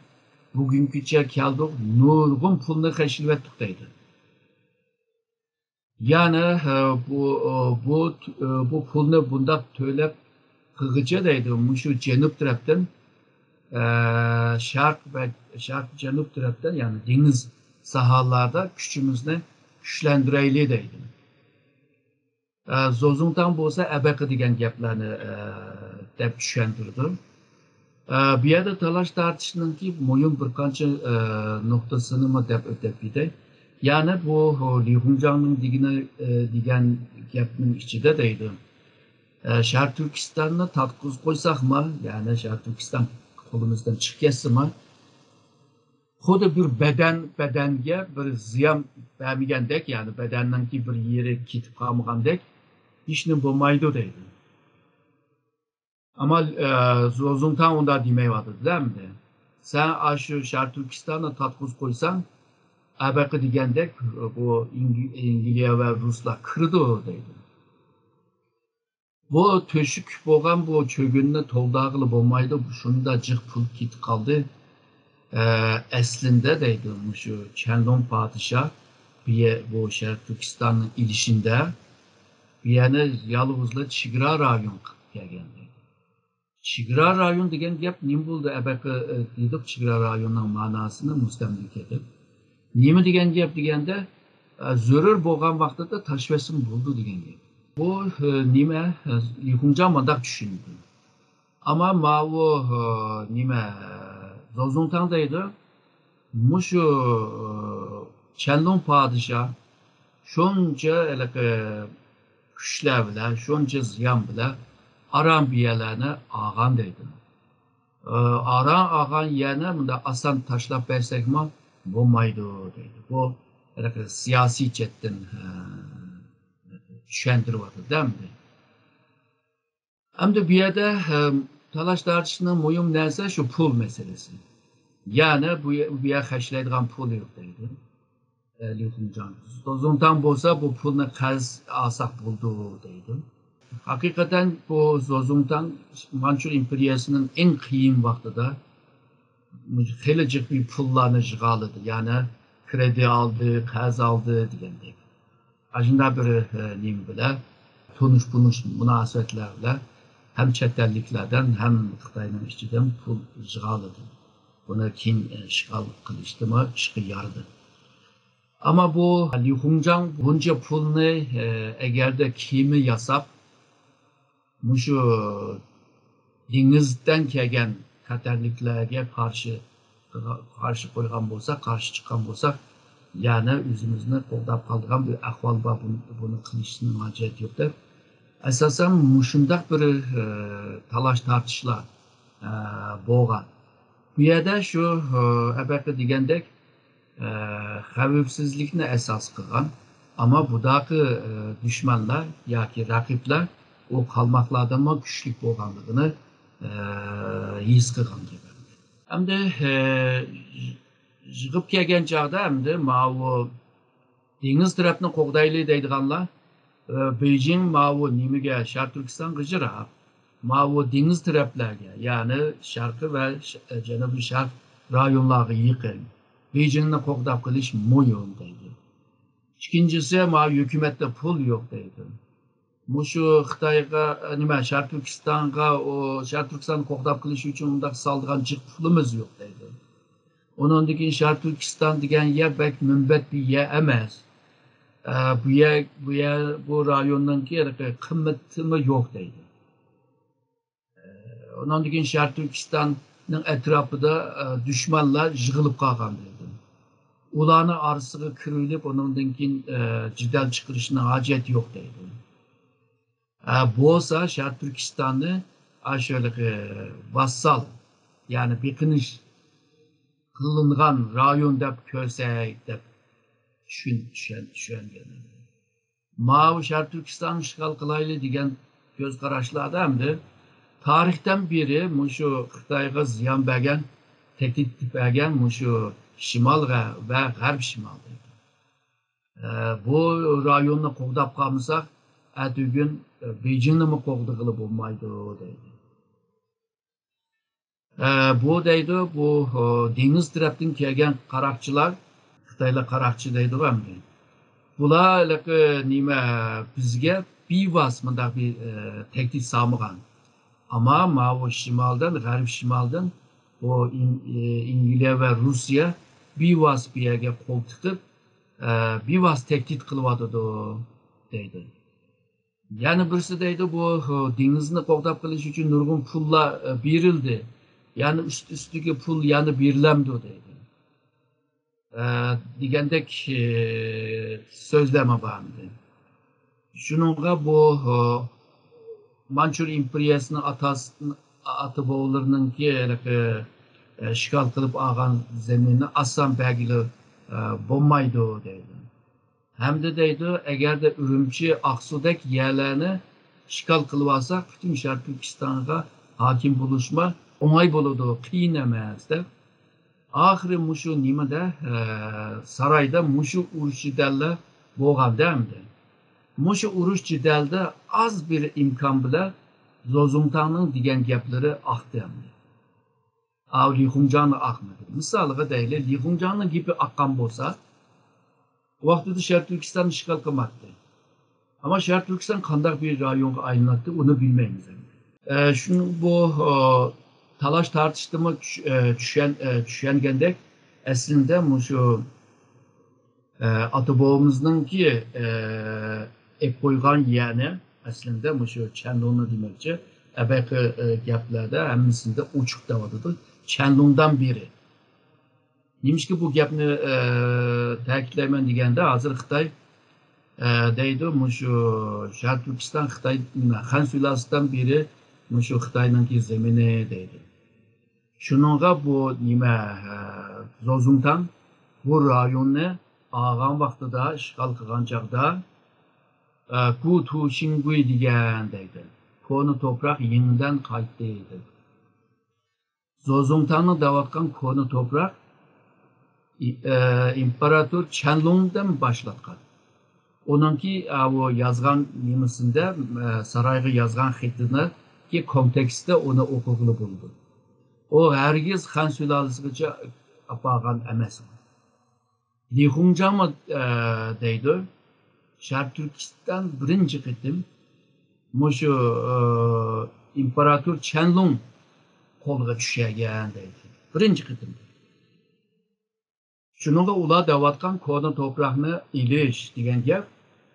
بۈگۈنگىچە كەلدۇق، نۇرغۇن پۇلنى خەجلىۋەتتۇق دەيدۇ. يەنى، ئە، بۇ، ئە، بۇ، ئە، بۇ پۇلنى بۇنداق تۆلەپ قىلغىچە دەيدۇ، مۇشۇ جەنۇب تەرەپتىن، ئە، شەرق ۋە شەرق جەنۇب تەرەپتىن، يەنى دېڭىز ساھەلەردە كۈچىمىزنى كۈچلەندۈرەيلى دەيدۇ. ئە، زوزۇڭتاڭ بولسا ئەبەقە دېگەن گەپلەرنى، ئە، دەپ چۈشەندۈرىدۇ. ئە، بۇ يەردە تالاش-تارتىشنىڭكى مۇھىم بىر قانچە، ئە، نۇقتىسىنىمۇ دەپ ئۆتۈپ كېتەي. يەنى بۇ لى خۇڭجاڭنىڭ دېگىنى، ئە، دېگەن گەپنىڭ ئىچىدە دەيدۇ. ئە، شەرقىي تۈركىستاننى تارتقۇزۇپ قويساقمۇ، يەنى شەرقىي تۈركىستان قولىمىزدىن چىقىپ كەتسىمۇ، خۇددى بىر بەدەن، بەدەنگە بىر زىيان بەرمىگەندەك، يەنى بەدەننىڭكى بىر يېرى كېتىپ قالمىغاندەك، ھېچنېمە بولمايدۇ دەيدۇ. ئەمما، ئە، زوزۇڭتاڭ ئۇنداق دېمەيۋاتىدۇ-دە ئەمدى. سەن ئاشۇ شەرقىي تۈركىستاننى تارتقۇزۇپ قويساڭ، ئەبەقە دېگەندەك بۇ ئىنگ-، ئەنگلىيە ۋە رۇسلار كىرىدۇ دەيدۇ. بۇ تۆشۈك بولغان بۇ چۆگۈننى تولدۇرغىلى بولمايدۇ. شۇنداق جىق پۇل كېتىپ قالدى. ئە، ئەسلىندە دەيدۇ، مۇشۇ چەنلۇڭ پادىشاھ بۇ يە-، بۇ شەرقىي تۈركىستاننى ئېلىشىندا بۇ يەرنى يالغۇزلا چېگرا رايون قىلىپ كەلگەن دەيدۇ. چېگرا رايون دېگەن گەپ نېمە بولدى؟ ئەبەقە، ئە، دېدۇق چېگرا رايوننىڭ ماناسىنى مۇستەملىكە دەپ. نېمە دېگەن گەپ دېگەندە، ئە، زۆرۈر بولغان ۋاقتىدا تاشلىۋەتسىمۇ بولىدۇ دېگەن گەپ. بۇ، ئە، نېمە، ئە، لى خۇڭجاڭ مۇنداق چۈشىنىدۇ. ئەمما ماۋۇ، ئە، نېمە، ئە، زوزۇڭتاڭ دەيدۇ. مۇشۇ، ئە، چەنلۇڭ پادىشاھ شۇنچە ھېلىقى كۈچلەر بىلەن، شۇنچە زىيان بىلەن ئاران بۇ يەرلەرنى ئالغان دەيدۇ. ئاران ئالغان يەرنى مۇنداق ئاسان تاشلاپ بەرسەكمۇ بولمايدۇ دەيدۇ. بۇ ھېلىقى سىياسىي جەھەتتىن، ھە، چۈشەندۈرۈۋاتىدۇ ئەمدى. ئەمدى بۇ يەردە، ھە، تالاش تارتىشنىڭ مۇھىم نەرسە شۇ پۇل مەسىلىسى. يەنى بۇ يە-، بۇ يەر خەجلەيدىغان پۇل يوق دەيدۇ. ئە، ليۇخۇڭجاڭ. زوزۇڭتاڭ بولسا بۇ پۇلنى قەرز ئالساق بولىدۇ دەيدۇ. ھەقىقەتەن بۇ زوزۇڭتاڭ مانچۇ ئىمپېرىيەسىنىڭ ئەڭ قىيىن ۋاقتىدا خېلى جىق بىر پۇللارنى يىغالىدى. يەنى كرېدىت ئالدى، قەرز ئالدى دېگەندەك. ئاشۇنداق بىر، ئە، نېمە بىلەن، تونۇش-بونۇش مۇناسىۋەتلەر بىلەن ھەم چەت ئەللىكلەردىن، ھەم خىتاينىڭ ئىچىدىن پۇل يىغالىدى. بۇنى كېيىن، ئە، ئىشغال قىلىشتىمۇ ئىشقا يارىدى. ئەمما بۇ ليۇخۇڭجاڭ بۇنچە پۇلنى، ئە، ئەگەردە كېمە ياساپ، مۇشۇ دېڭىزدىن كەلگەن خەتەرلىكلەرگە قارشى، قارشى قويغان بولساق، قارشى چىققان بولساق، يەنى ئۆزىمىزنى قوغداپ قالىدىغان بىر ئەھۋال بار، بۇنى، بۇنى قىلىشنىڭ ھاجەت يوق دەپ، ئاساسەن مۇشۇنداق بىر، ئە، تالاش-تارتىشلار، ئە، بولغان. بۇ يەردە شۇ، ئە، ئەبەقە دېگەندەك، ئە، خەۋپسىزلىكنى ئاساس قىلغان، ئەمما بۇداقى، ئە، دۈشمەنلەر ياكى رەقىبلەر ئۇ قالماقلاردىنمۇ كۈچلۈك بولغانلىقىنى، ئە، ھېس قىلغان گەپ. ئەمدى، ئە، يىغىپ كەلگەن چاغدا ئەمدى ماۋۇ دېڭىز تەرەپنى قوغدايلى دەيدىغانلار، ئە، بېيجىڭ ماۋۇ نېمىگە، شەرقىي تۈركىستانغا يىراق، ماۋۇ دېڭىز تەرەپلەرگە، يەنى شەرقىي ۋە ش-، ئە، جەنۇبىي شەرق رايونلارغا يېقىن. بېيجىڭنى قوغداپ قېلىش مۇھىم دەيدۇ. ئىككىنچىسى، ماۋۇ ھۆكۈمەتتە پۇل يوق دەيدۇ. مۇشۇ خىتايغا، نېمە، شەرقىي تۈركىستانغا، ئۇ، شەرقىي تۈركىستاننى قوغداپ قېلىش ئۈچۈن ئۇنداق سالىدىغان جىق پۇلىمىز يوق دەيدۇ. ئۇنىڭدىن كېيىن شەرقىي تۈركىستان دېگەن يەر بەك مۇنبەت بىر يەر ئەمەس. ئە، بۇ يەر، بۇ يەر، بۇ رايوننىڭكى ھېلىقى قىممىتىمۇ يوق دەيدۇ. ئە، ئۇنىڭدىن كېيىن شەرقىي تۈركىستاننىڭ ئەتراپىدا، ئە، دۈشمەنلەر يىغىلىپ قالغان دەيدۇ. ئۇلارنىڭ ئارىسىغا كىرىۋېلىپ، ئۇنىڭدىن كېيىن، ئە، جېدەل چىقىرىشنىڭ ھاجەت يوق دەيدۇ. ھە، بولسا شەرقىي تۈركىستاننى ئاشۇ ۋاسسال، يەنى بېقىنىش قىلىنغان رايون دەپ كۆرسەك دەپ چۈشەن-، چۈشەن-، چۈشەنگەن. ماۋۇ شەرقىي تۈركىستاننى ئىشغال قىلايلى دېگەن كۆز قاراشلاردا ئەمدى تارىختىن بېرى مۇشۇ خىتايغا زىيان بەرگەن، تەھدىت بەرگەن مۇشۇ شىمال ۋە، ۋە غەرب شىمال دەيدۇ. ئە، بۇ رايوننى قوغداپ قالمىساق، ئەتىگۈن، ئە، بېيجىڭنىمۇ قوغدىغىلى بولمايدۇ دەيدۇ. ئە، بۇ دەيدۇ، بۇ، ئۇ، دېڭىز تەرەپتىن كەلگەن قاراقچىلار، خىتايلار قاراقچى دەيدىغۇ ئەمدى. بۇلار ھېلىقى نېمە، بىزگە بىۋاسىتە مۇنداق بىر، ئە، تەھدىت سالمىغان. ئەمما ماۋۇ شىمالدىن، غەرب شىمالدىن بۇ ئىن-، ئە، ئەنگلىيە ۋە روسىيە بىۋاسىتە بۇ يەرگە قول تىقىپ، ئە، بىۋاسىتە تەھدىت قىلىۋاتىدۇ دەيدۇ. يەنە بىرسى دەيدۇ، بۇ، ئۇ، دېڭىزنى قوغداپ قېلىش ئۈچۈن نۇرغۇن پۇللار، ئە، بېرىلدى. يەنە ئۈست-، ئۈستىگە پۇل يەنە بېرىلەمدۇ دەيدۇ. ئە، دېگەندەك، ئە، سۆزلەرمۇ بار ئىدى. شۇنىڭغا بۇ، ئۇ، مانچۇر ئىمپېرىيەسىنىڭ ئاتاس-، ئاتا بوۋىلىرىنىڭكى ھېلىقى، ئە، ئىشغال قىلىپ ئالغان زېمىننى ئاسان بەرگىلى، ئە، بولمايدۇ دەيدۇ. ھەمدە دەيدۇ، ئەگەردە ئۈرۈمچى، ئاقسۇدەك يەرلەرنى ئىشغال قىلىۋالساق، پۈتۈن شەرقىي تۈركىستانغا ھاكىم بولۇشمۇ ئوڭاي بولىدۇ، قىيىن ئەمەس، دەپ. ئاخىرى مۇشۇ نېمىدە، ئە، سارايدا مۇشۇ ئۇرۇش جېدەللەر بولغاندا ئەمدى. مۇشۇ ئۇرۇش جېدەلدە ئاز بىر ئىمكان بىلەن زوزۇڭتاڭنىڭ دېگەن گەپلىرى ئاقتى ئەمدى. ئاۋۇ لى خۇڭجاڭنى ئاقمىدى. مىسالىغا دەيلى، لى خۇڭجاڭنىڭ گېپى ئاققان بولسا، ۋاقتىدا شەرقىي تۈركىستاننى ئىشغال قىلمايتتى. ئەمما شەرقىي تۈركىستان قانداق بىر رايونغا ئايلىناتتى، ئۇنى بىلمەيمىز ئەمدى. ئە، شۇ بۇ، ئە، تالاش تارتىشتىمۇ چۈش-، ئە، چۈشەن-، ئە، چۈشەنگەندەك، ئەسلىندە مۇشۇ ئاتا بوۋىمىزنىڭكى ئېلىپ قويغان يەرنى، ئەسلىندە مۇشۇ چەندۇڭنى دېمەكچى. ئەبەقى گەپلەردە ھەممىسىندە ئوچۇق دەۋاتىدۇ، چەندۇڭدىن بېرى. نېمىشقا بۇ گەپنى تەكىتلەيمەن دېگەندە، ھازىر خىتاي دەيدۇ، مۇشۇ شەرقىي تۈركىستان خىتاي، خەن سۇلالىسىدىن بېرى مۇشۇ خىتاينىڭكى زېمىنى دەيدۇ. شۇنىڭغا بۇ نېمە، زوزۇڭتاڭ بۇ رايوننى ئالغان ۋاقتىدا، ئىشغال قىلغان چاغدا، گۇ تۇ شىڭگۇي دېگەن دەيدۇ. كونا توپراق يېڭىدىن قايتتى دەيدۇ. زوزۇڭتاڭنىڭ دەۋاتقان كونا توپراق ئىمپېراتور چەنلۇڭدىن باشلاتقان. ئۇنىڭكى، ئاۋۇ يازغان نېمىسىندە، سارايغا يازغان خېتىنىڭكى كونتېكستىدا ئۇنى ئوقۇغىلى بولىدۇ. ئۇ ھەرگىز خەن سۇلالىسىغىچە ئاپارغان ئەمەس. لى خۇڭجاڭمۇ دەيدۇ، شەرقىي تۈركىستان بىرىنچى قېتىم مۇشۇ ئىمپېراتور چەنلۇڭ قولىغا چۈشەرگەن دەيدۇ. بىرىنچى قېتىم. شۇنىڭغا ئۇلار دەۋاتقان كونا توپراقنى ئېلىش دېگەن گەپ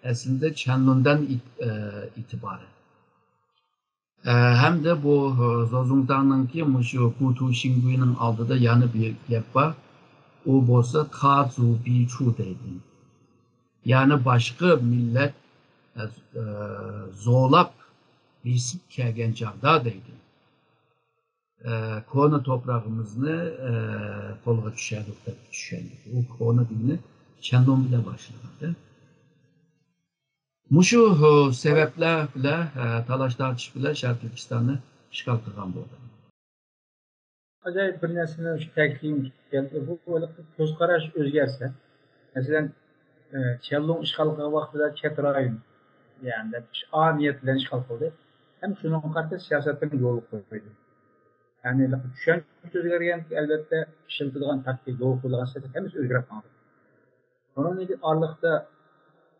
ئەسلىدە چەنلۇندىن ئىت-، ئە، ئېتىبارەن. ئە، ھەمدە بۇ، ئە، زوزۇڭتاڭنىڭكى مۇشۇ گۇتۇ شىڭگۇينىڭ ئالدىدا يەنە بىر گەپ بار. ئۇ بولسا تازۇ بىچۇ دەيدۇ. يەنى باشقا مىللەت، ئە، ئە، زورلاپ بېسىپ كەلگەن چاغدا دەيدۇ. ئە، كونا توپراقىمىزنى، ئە، قولغا چۈشەردۇق دەپ چۈشەندۇق. ئۇ كونا دېگىنى چەندۇن بىلەن باشلىغان. مۇشۇ، ئە، سەۋەبلەر بىلەن، ئە، تالاش تارتىش بىلەن شەرقىي تۈركىستاننى ئىشغال قىلغان بولدى. ئاجايىپ بىر نەرسىنى شۇ تەكىتلىگۈم كېلىپ كەلدى. بۇ ھېلىقى كۆز قاراش ئۆزگەرسە، مەسىلەن، ئە، چيەنلۇڭ ئىشغال قىلغان ۋاقتىدا چەت رايون، يەنى دەپ ئا نىيەت بىلەن ئىشغال قىلدى. ھەم شۇنىڭغا قارىتا سىياسەتنى يولغا قويدى. يەنى ھېلىقى چۈشەنچە ئۆزگەرگەن، ئەلۋەتتە، ئىشلىتىدىغان تاكتىكا، يولغا قويۇلغان سىياسەت ھەممىسى ئۆزگىرىپ قالدى. ئۇنىڭدىن كېيىن ئارىلىقتا،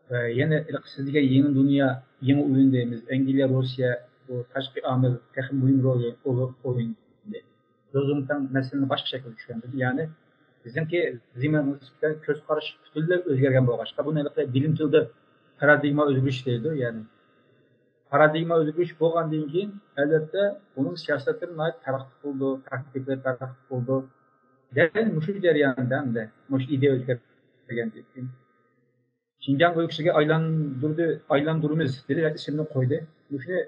ئە، يەنە ھېلىقى سىز دېگەن يېڭى دۇنيا، يېڭى ئويۇن دەيمىز. ئەنگلىيە، روسىيە، بۇ تاشقى ئامىل تېخى مۇھىم رول ئوينىدى. زوزۇڭتاڭ مەسىلىنى باشقا شەكىلدە چۈشەندۈردى. يەنى بىزنىڭكى زېمىن نىسبەتەن كۆز قارىشى پۈتۈنلەي ئۆزگەرگەن بولغاچقا، بۇنى ھېلىقى بىلىم تىلىدا پارادىگما ئۆزگىرىش دەيدۇ. يەنى پارادىگما ئۆزگىرىش بولغاندىن كېيىن، ئەلۋەتتە، ئۇنىڭ سىياسەتلىرى ناھايىتى تەرەققىي قىلىدۇ، تاكتىكىلىرى تەرەققىي قىلىدۇ. دەل مۇشۇ جەرياندا ئەمدى مۇشۇ ئىدىيە ئۆزگەرگەندىن كېيىن، شىنجاڭ ئۆلكىسىگە ئايلاندۇردى، ئايلاندۇرىمىز دېدى ۋە ئىسىمنى قويدى. مۇشۇ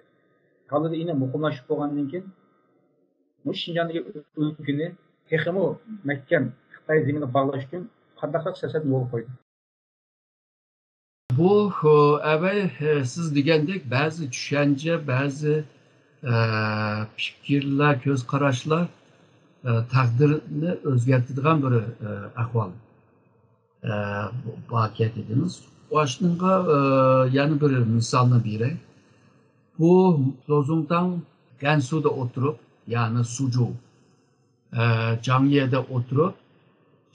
كاللىدا يەنە مۇقىملاشىپ بولغاندىن كېيىن، مۇشۇ شىنجاڭدىكى ئۆلكىنى تېخىمۇ مەھكەم خىتاي زېمىنىغا باغلاش ئۈچۈن قانداقراق سىياسەتنى يولغا قويدى؟ بۇ ئەۋەي، سىز دېگەندەك بەزى چۈشەنچە، بەزى پىكىرلەر، كۆز قاراشلار تەقدىرنى ئۆزگەرتىدىغان بىر ئەھۋال. بار كەتىدىمىز. ئاشۇنىڭغا يەنە بىر مىسالنى بېرەي. بۇ زوزۇڭتاڭ گەنسۇدا ئولتۇرۇپ، يەنى سۇجۇ، جاڭيېدە ئولتۇرۇپ،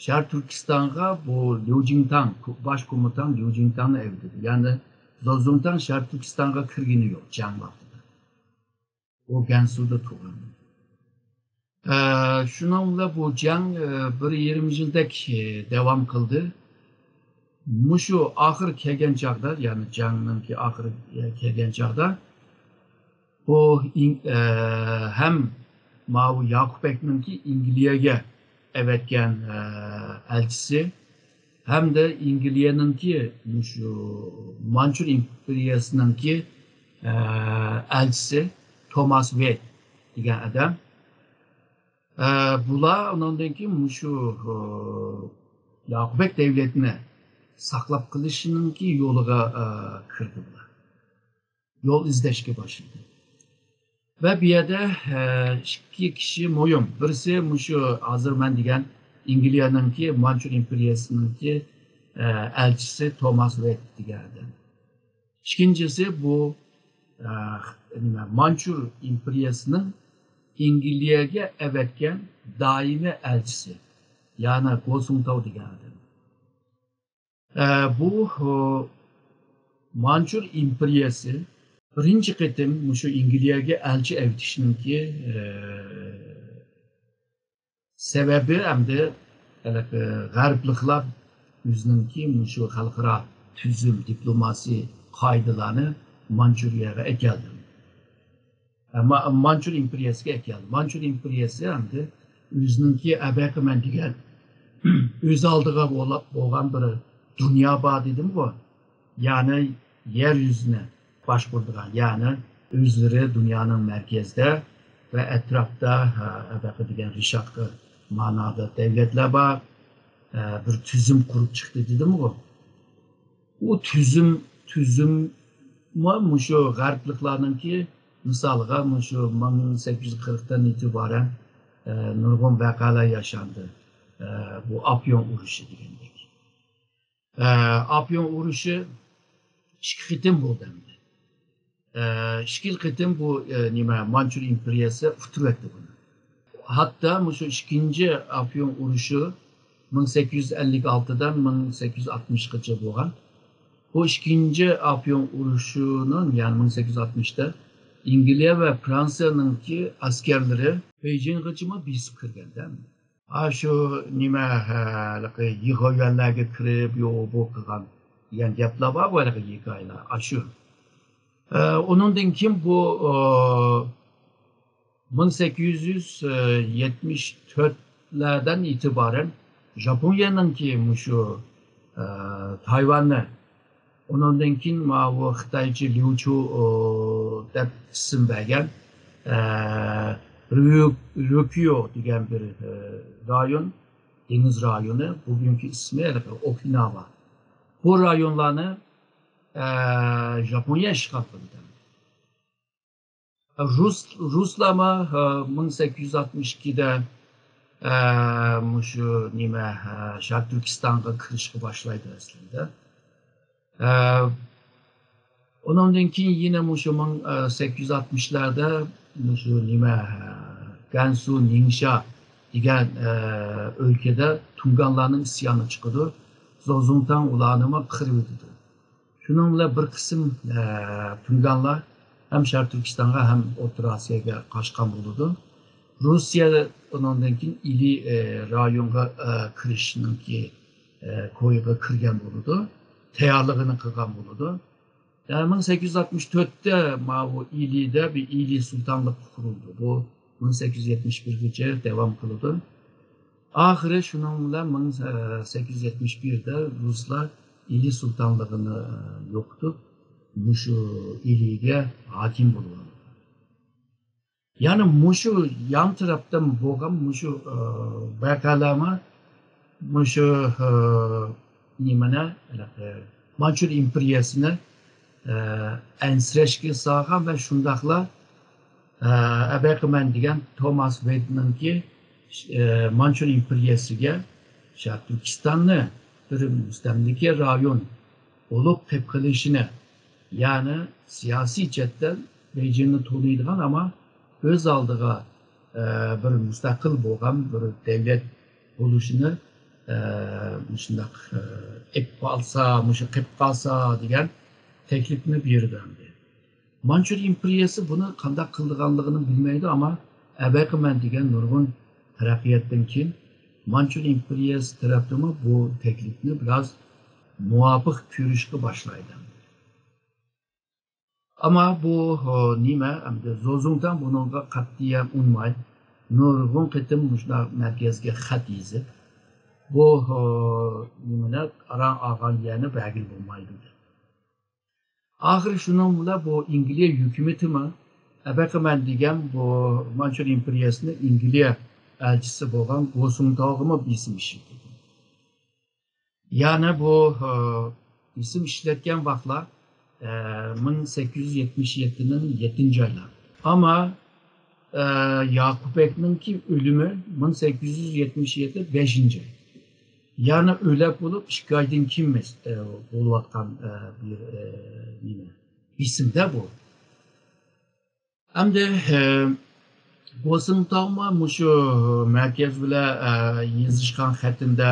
شەرقىي تۈركىستانغا بۇ ليۇجىڭتاڭ، باش كومېندان ليۇجىڭتاڭنى ئەۋېتىدۇ. يەنى زوزۇڭتاڭ شەرقىي تۈركىستانغا كىرگىنى يوق جەڭ ۋاقتىدا. ئۇ گەنسۇدا تۇغۇلغان. شۇنىڭ بىلەن بۇ جەڭ بىر يېرىم يىلدەك داۋام قىلدى. مۇشۇ ئاخىر كەلگەن چاغدا، يەنى جەڭنىڭكى ئاخىرى كەلگەن چاغدا، بۇ ھەم ماۋۇ ياقۇپبەگنىڭكى ئەنگلىيەگە ئەۋەتكەن ئەلچىسى، ھەمدە ئەنگلىيەنىڭكى مۇشۇ مانچۇر ئىمپېرىيەسىنىڭكى ئەلچىسى توماس ۋېت دېگەن ئادەم. بۇلار ئۇنىڭدىن كېيىن مۇشۇ ياقۇپبەگ دەۋلىتىنى ساقلاپ قېلىشنىڭكى يولىغا كىردى بۇلار. يول ئىزدەشكە باشلىدى. ۋە بۇ يەردە ئىككى كىشى مۇھىم. بىرسى مۇشۇ ھازىر مەن دېگەن ئەنگلىيەنىڭكى مانچۇر ئىمپېرىيەسىنىڭكى ئەلچىسى توماس ۋېت دېگەن ئادەم. ئىككىنچىسى بۇ مانچۇر ئىمپېرىيەسىنىڭ ئەنگلىيەگە ئەۋەتكەن دائىمىي ئەلچىسى، يەنى گوسۇڭتاۋ دېگەن ئادەم. بۇ مانچۇر ئىمپېرىيەسى بىرىنچى قېتىم مۇشۇ ئەنگلىيەگە ئەلچى ئەۋېتىشنىڭكى سەۋەبى ئەمدى ھېلىقى غەربلىكلار ئۆزىنىڭكى مۇشۇ خەلقئارا تۈزۈم، دىپلوماسىي قائىدىلارنى مانچۇرىيەگە ئەكەلدى. مانچۇر ئىمپېرىيەسىگە ئەكەلدى. مانچۇر ئىمپېرىيەسى ئەمدى ئۆزىنىڭكى ئەبەقىمەن دېگەن ئۆز ئالدىغا بولغان بىر دۇنيا بار دېدىمغۇ. يەنى يەر يۈزىنى باشقۇرىدىغان، يەنى ئۆزلىرى دۇنيانىڭ مەركەزدە ۋە ئەتراپتا ئەبەقە دېگەن رىشاتقا مانادا دەۋلەتلەر بار. بىر تۈزۈم قۇرۇپ چىقتى دېدىمغۇ. ئۇ تۈزۈم، تۈزۈممۇ مۇشۇ غەربلىكلارنىڭكى مىسالىغا مۇشۇ مىڭ سەككىز يۈز قىرىقتىن ئېتىبارەن نۇرغۇن ۋەقەلەر ياشاندى. بۇ ئاپيون ئۇرۇشى دېگەندەك. ئاپيون ئۇرۇشى ئىككى قېتىم بولدى ئەمدى. ئىككى قېتىم بۇ نېمە مانچۇر ئىمپېرىيەسى ئۇتتۇرۇۋەتتى بۇنى. ھەتتا مۇشۇ ئىككىنچى ئاپيون ئۇرۇشى مىڭ سەككىز يۈز ئەللىك ئالتىدىن مىڭ سەككىز يۈز ئاتمىشقىچە بولغان. بۇ ئىككىنچى ئاپيون ئۇرۇشىنىڭ، يەنى مىڭ سەككىز يۈز ئاتمىشتا ئەنگلىيە ۋە فرانسىيەنىڭكى ئەسكەرلىرى بېيجىڭغىچىمۇ بېسىپ كىرگەندە. ئاشۇ نېمە، ھېلىقى يىغاۋيۈەنلەرگە كىرىپ، يو بۇ قىلغان دېگەن گەپلەر بار، بۇ ھېلىقى ھېكايىلەر. ئاشۇ. ئۇنىڭدىن كېيىن بۇ، مىڭ سەككىز يۈز يەتمىش تۆتلەردىن ئېتىبارەن ژاپونىيەنىڭكى مۇشۇ، تايۋاننى، ئۇنىڭدىن كېيىن ماۋۇ خىتايچە ليۇچۇ دەپ ئىسىم بەرگەن، ريۇ-، ريۇكيۇ دېگەن بىر رايون، دېڭىز رايونى، بۈگۈنكى ئىسمى ئوكىناۋا. بۇ رايونلارنى ژاپونىيە ئىشغال قىلدى. رۇس، رۇسلارمۇ مىڭ سەككىز يۈز ئاتمىش ئىككىدە مۇشۇ نېمە، شەرقىي تۈركىستانغا كىرىشكە باشلايدۇ ئەسلىدە. ئۇنىڭدىن كېيىن يەنە مۇشۇ مىڭ سەككىز يۈز ئاتمىشلاردا مۇشۇ نېمە، گەنسۇ، نىڭشا دېگەن ئۆلكىدە تۇڭگانلارنىڭ ئىسيانى چىقىدۇ. زوزۇڭتاڭ ئۇلارنىمۇ قىرىۋېتىدۇ. شۇنىڭ بىلەن بىر قىسىم تۇڭگانلار ھەم شەرقىي تۈركىستانغا، ھەم ئوتتۇرا ئاسىياغا قاچقان بولىدۇ. رۇسىيە ئۇنىڭدىن كېيىن ئىلى رايونغا كىرىشنىڭكى كويىغا كىرگەن بولىدۇ، تەييارلىقىنى قىلغان بولىدۇ. يەنى مىڭ سەككىز يۈز ئاتمىش تۆتتە ماۋۇ ئىلىدە بىر ئىلى سۇلتانلىقى قۇرۇلدى. بۇ مىڭ سەككىز يۈز يەتمىش بىرگىچە داۋام قىلىدۇ. ئاخىرى شۇنىڭ بىلەن مىڭ سەككىز يۈز يەتمىش بىردە رۇسلار ئىلى سۇلتانلىقىنى، ئە، يوقىتىپ، مۇشۇ ئىلىگە ھاكىم بولغان. يەنى مۇشۇ يان تەرەپتىن بولغان مۇشۇ، ئە، ۋەقەلەرمۇ مۇشۇ، ئە، نېمىنى، ھېلىقى مانچۇر ئىمپېرىيەسىنى، ئە، ئەنسىرەشكە سالغان ۋە شۇنداقلا، ئە، ئەبەقىمەن دېگەن توماس ۋېدنىڭكى، ئە، مانچۇر ئىمپېرىيەسىگە شەرقىي تۈركىستاننى بىر مۇستەملىكە رايون بولۇپ قېلىپ قېلىشىنى، يەنى سىياسىي جەھەتتىن بېيجىڭنى تونۇيدىغان، ئەمما ئۆز ئالدىغا، ئە، بىر مۇستەقىل بولغان بىر دەۋلەت بولۇشىنى، ئە، مۇشۇنداق، ئە، ئېلىپ قالسا، مۇشۇ قېلىپ قالسا دېگەن تەكلىپنى بېرىدۇ ئەمدى. مانچۇر ئىمپېرىيەسى بۇنى قانداق قىلىدىغانلىقىنى بىلمەيدۇ، ئەمما ئەبەقىمەن دېگەن نۇرغۇن تەرەققىياتتىن كېيىن مانچۇر ئىمپېرىيەسى تەرەپتىنمۇ بۇ تەكلىپنى بىراز مۇۋاپىق كۆرۈشكە باشلايدۇ. ئەمما بۇ، ئۇ، نېمە، ئەمدى زوزۇڭتاڭ بۇنىڭغا قەتئىيەن ئۇنىماي، نۇرغۇن قېتىم مۇشۇنداق مەركەزگە خەت يېزىپ، بۇ، ئۇ، نېمىنى، ئاران ئالغان يەرنى بەرگىلى بولمايدۇ دەپ. ئاخىرى شۇنىڭ بىلەن بۇ ئەنگلىيە ھۆكۈمىتىمۇ ئەبەقىمەن دېگەن بۇ مانچۇر ئىمپېرىيەسىنىڭ ئەنگلىيە ئەلچىسى بولغان گوسۇڭتاۋغىمۇ بېسىم ئىشلىتىدۇ. يەنى بۇ، ئە، بېسىم ئىشلەتكەن ۋاقىتلار، ئە، مىڭ سەككىز يۈز يەتمىش يەتتىنىڭ يەتتىنچى ئايلار. ئەمما، ئە، ياقۇپ بەگنىڭكى ئۆلۈمى مىڭ سەككىز يۈز يەتمىش يەتتە بەشىنچى ئاي. يەنى ئۆلەپ بولۇپ ئىككى ئايدىن كېيىن مەس-، ئە، بولۇۋاتقان، ئە، بىر، ئە، نېمە، بېسىمدە بۇ. ئەمدى، ئە، گوسىنتاۋمۇ مۇشۇ مەركەز بىلەن، ئە، يېزىشقان خېتىندە،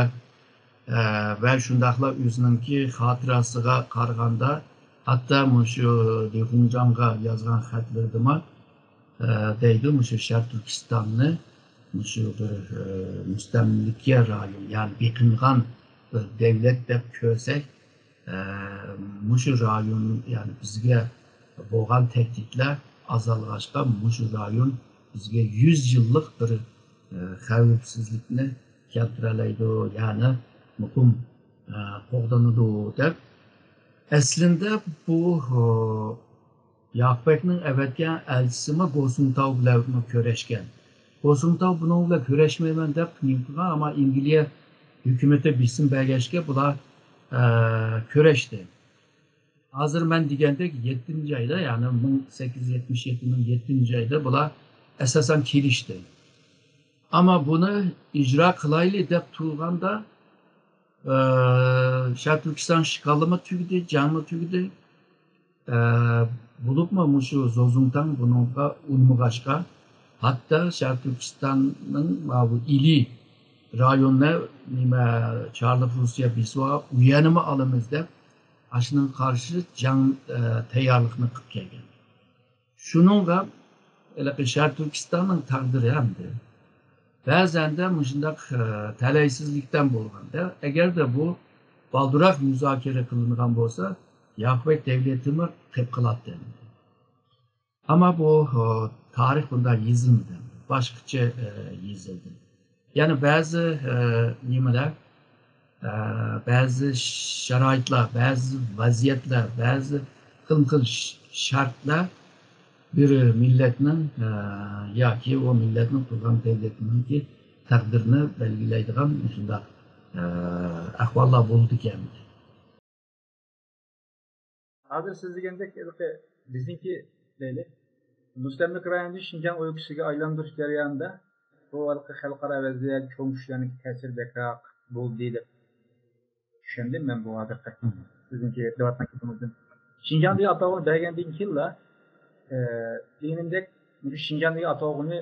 ئە، ۋە شۇنداقلا ئۆزىنىڭكى خاتىرىسىگە قارىغاندا، ھەتتا مۇشۇ لىخۇڭجاڭغا يازغان خەتلىرىدىمۇ، ئە، دەيدۇ، مۇشۇ شەرقىي تۈركىستاننى مۇشۇ بىر، ئە، مۇستەملىكە رايون، يەنى بېقىنغان بىر دەۋلەت دەپ كۆرسەك، ئە، مۇشۇ رايون، يەنى بىزگە بولغان تەھدىتلەر ئازالغاچقا، مۇشۇ رايون بىزگە يۈز يىللىق بىر، ئە، خەۋپسىزلىكنى كەلتۈرەلەيدۇ، يەنى مۇقىم، ئە، قوغدىنىدۇ دەپ. ئەسلىندە بۇ، ئۇ، ياقۇپ بەگنىڭ ئەۋەتكەن ئەلچىسىمۇ گوسۇڭتاۋ بىلەنمۇ كۆرۈشكەن. گوسۇڭتاۋ بۇنىڭ بىلەن كۆرۈشمەيمەن دەپ نېمە قىلغان، ئەمما ئەنگلىيە ھۆكۈمىتى بېسىم بەرگەچكە بۇلار، ئە، كۆرۈشتى. ھازىر مەن دېگەندەك يەتتىنچى ئايدا، يەنى مىڭ سەككىز يۈز يەتمىش يەتتىنىڭ يەتتىنچى ئايدا بۇلار ئاساسەن كېلىشتى. ئەمما بۇنى ئىجرا قىلايلى دەپ تۇرغاندا، ئە، شەرقىي تۈركىستان ئىشغالىمۇ تۈگىدى، جەڭمۇ تۈگىدى. ئە، بولۇپمۇ مۇشۇ زوزۇڭتاڭ بۇنىڭغا ئۇنىمىغاچقا، ھەتتا شەرقىي تۈركىستاننىڭ ماۋۇ ئىلى رايونىنى، نېمە، چارلىق روسىيە بېسىۋالغان، ئۇ يەرنىمۇ ئالىمىز دەپ، ئاشۇنىڭغا قارشى جەڭ، ئە، تەييارلىقىنى قىلىپ كەلگەن. شۇنىڭغا ھېلىقى شەرقىي تۈركىستاننىڭ تەقدىرى ئەمدى بەزەندە مۇشۇنداق، ئە، تەلەيسىزلىكتىن بولغاندا، ئەگەردە بۇ بالدۇرراق مۇزاكىرە قىلىنغان بولسا، ياقۇپ بەگ دەۋلىتىمۇ قېلىپ قالاتتى ئەمدى. ئەمما بۇ، ئە، تارىخ بۇنداق يېزىلمىدى، باشقىچە، ئە، يېزىلدى. يەنى بەزى، ئە، نېمىلەر، ئە، بەزى شارائىتلار، بەزى ۋەزىيەتلەر، بەزى خىلمۇ خىل ش-، شەرتلەر بىر مىللەتنىڭ، ئە، ياكى ئۇ مىللەتنىڭ قۇرغان دەۋلىتىنىڭكى تەقدىرىنى بەلگىلەيدىغان مۇشۇنداق، ئە، ئەھۋاللار بولىدىكەن. ھازىر سىز دېگەندەك، ھېلىقى بىزنىڭكى دەيلى، مۇستەملىكە رايونىنى شىنجاڭ ئۆلكىسىگە ئايلاندۇرۇش جەريانىدا بۇ ھېلىقى خەلقئارا ۋەزىيەت، چوڭ كۈچلەرنىڭكى تەسىرى بەكرەك بولدى دەپ چۈشەندىم مەن بۇ ھازىرقى سىزنىڭكى دەۋاتقان گېپىڭىزدىن. شىنجاڭدىكى ئاتالغۇنى بەرگەندىن كېيىنلا، ئە، دېگىنىمدەك، مۇشۇ شىنجاڭدىكى ئاتالغۇنى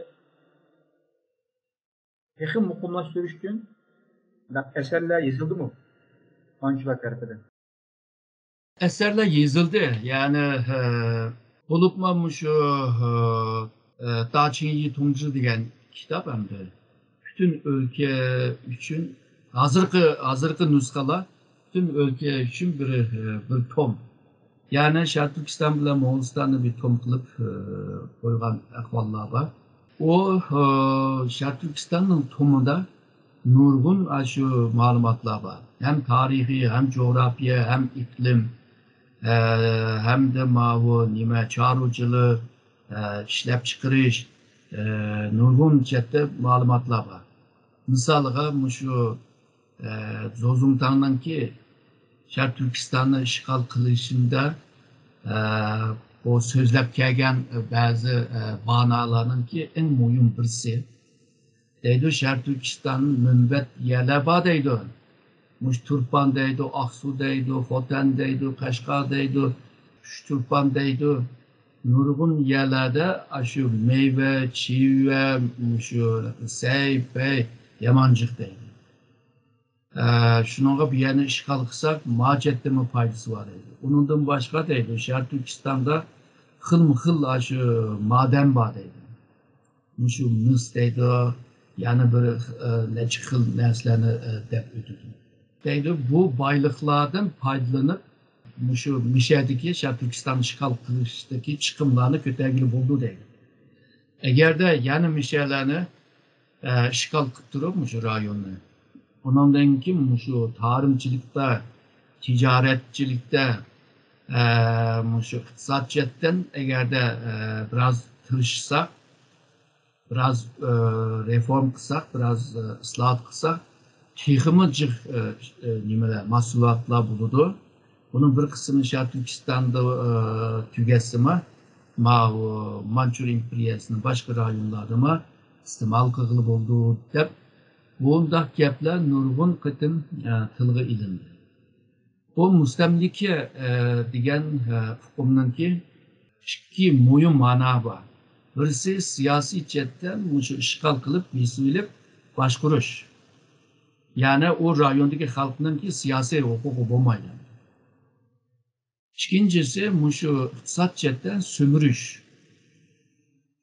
تېخى مۇقىملاشتۇرۇش ئۈچۈن ئەسەرلەر يېزىلدىمۇ مانچۇلار تەرىپىدىن؟ ئەسەرلەر يېزىلدى. يەنى، ئە، بولۇپمۇ مۇشۇ، ئە، ئە، داچىڭيى تۇڭجى دېگەن كىتاب ئەمدى پۈتۈن ئۆلكە ئۈچۈن ھازىرقى، ھازىرقى نۇسخىلار پۈتۈن ئۆلكە ئۈچۈن بىر، ئە، بىر توم. يەنى شەرقىي تۈركىستان بىلەن موڭغۇلىستاننى بىر توم قىلىپ، ئە، قويغان ئەھۋاللار بار. ئۇ، ئە، شەرقىي تۈركىستاننىڭ تومىدا نۇرغۇن ئاشۇ مەلۇماتلار بار. ھەم تارىخىي، ھەم جۇغراپىيە، ھەم ئىقلىم، ئە، ھەمدە ماۋۇ نېمە، چارۋىچىلىق، ئە، ئىشلەپچىقىرىش، ئە، نۇرغۇن جەھەتتە مەلۇماتلار بار. مىسالىغا، مۇشۇ، ئە، زوزۇڭتاڭنىڭكى شەرقىي تۈركىستاننى ئىشغال قىلىشىدا، ئە، بۇ سۆزلەپ كەلگەن بەزى، ئە، بانالارنىڭكى ئەڭ مۇھىم بىرسى، دەيدۇ، شەرقىي تۈركىستان مۇنبەت يەرلەر بار دەيدۇ. مۇشۇ تۇرپان دەيدۇ، ئاقسۇ دەيدۇ، خوتەن دەيدۇ، قەشقەر دەيدۇ، ئۇچتۇرپان دەيدۇ. نۇرغۇن يەرلەردە ئاشۇ مېۋە، چىۋە، مۇشۇ سەي، پەي، يامان جىق دەيدۇ. ئە، شۇنىڭغا بۇ يەرنى ئىشغال قىلساق، ما جەھەتتىنمۇ پايدىسى بار دەيدۇ. ئۇنىڭدىن باشقا دەيدۇ، شەرقىي تۈركىستاندا خىلمۇ خىل ئاشۇ مادەن بار دەيدۇ. مۇشۇ مىس دەيدۇ، يەنە بىر، ئە، نەچچە خىل نەرسىلەرنى، ئە، دەپ ئۆتىدۇ. دەيدۇ، بۇ بايلىقلاردىن پايدىلىنىپ، مۇشۇ مىشەدىكى شەرقىي تۈركىستاننى ئىشغال قىلىشتىكى چىقىملارنى كۆتەرگىلى بولىدۇ دەيدۇ. ئەگەردە يەنە مىشەلەرنى، ئە، ئىشغال قىلىپ تۇرۇپ مۇشۇ رايوننى، ئۇنىڭدىن كېيىن مۇشۇ تارىمچىلىقتا، تىجارەتچىلىكتە، ئە، مۇشۇ ئىقتىساد جەھەتتىن ئەگەردە، ئە، بىراز تىرىشساق، بىراز، ئە، رېفورم قىلساق، بىراز، ئە، ئىسلاھات قىلساق، تېخىمۇ جىق، ئە، ئە، نېمىلەر، مەھسۇلاتلار بولىدۇ. بۇنىڭ بىر قىسمىنى شەرقىي تۈركىستاندا، ئە، تۈگەتسىمۇ، ماۋۇ مانچۇرىيە ئىمپېرىيەسىنىڭ باشقا رايونلاردىمۇ ئىستېمال قىلغىلى بولىدۇ، دەپ، بۇنداق گەپلەر نۇرغۇن قېتىم، ئە، تىلغا ئېلىندى. بۇ مۇستەملىكە، ئە، دېگەن، ئە، ئۇقۇمنىڭكى ئىككى مۇھىم مانا بار. بىرسى سىياسىي جەھەتتىن مۇشۇ ئىشغال قىلىپ، بېسىۋېلىپ باشقۇرۇش. يەنى ئۇ رايوندىكى خەلقنىڭكى سىياسىي ھوقۇقى بولمايدۇ. ئىككىنچىسى مۇشۇ ئىقتىساد جەھەتتىن سۈمۈرۈش.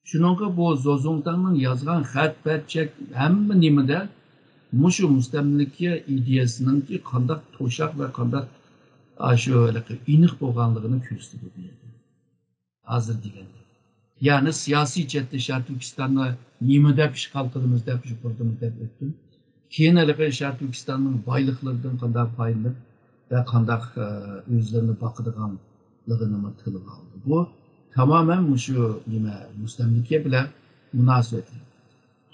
شۇنىڭغا بۇ زوزۇڭتاڭنىڭ يازغان خەت-پەت چەك ھەممە نېمىدە مۇشۇ مۇستەملىكە ئىدىيەسىنىڭكى قانداق توشاق ۋە قانداق، ئاشۇ ھېلىقى ئېنىق بولغانلىقىنى كۆرسىتىدۇ بۇ يەردە. ھازىر دېگەندەك. يەنى سىياسىي جەھەتتە شەرقىي تۈركىستاننى نېمە دەپ ئىشغال قىلىمىز دەپ يۇقىرىدىمۇ دەپ ئۆتتۈم. كېيىن ھېلىقى شەرقىي تۈركىستاننىڭ بايلىقلىرىدىن قانداق پايدىلىنىپ ۋە قانداق، ئە، ئۆزلىرىنى باقىدىغانلىقىنىمۇ تىلغا ئالدى. بۇ تامامەن مۇشۇ نېمە، مۇستەملىكە بىلەن مۇناسىۋەتلىك.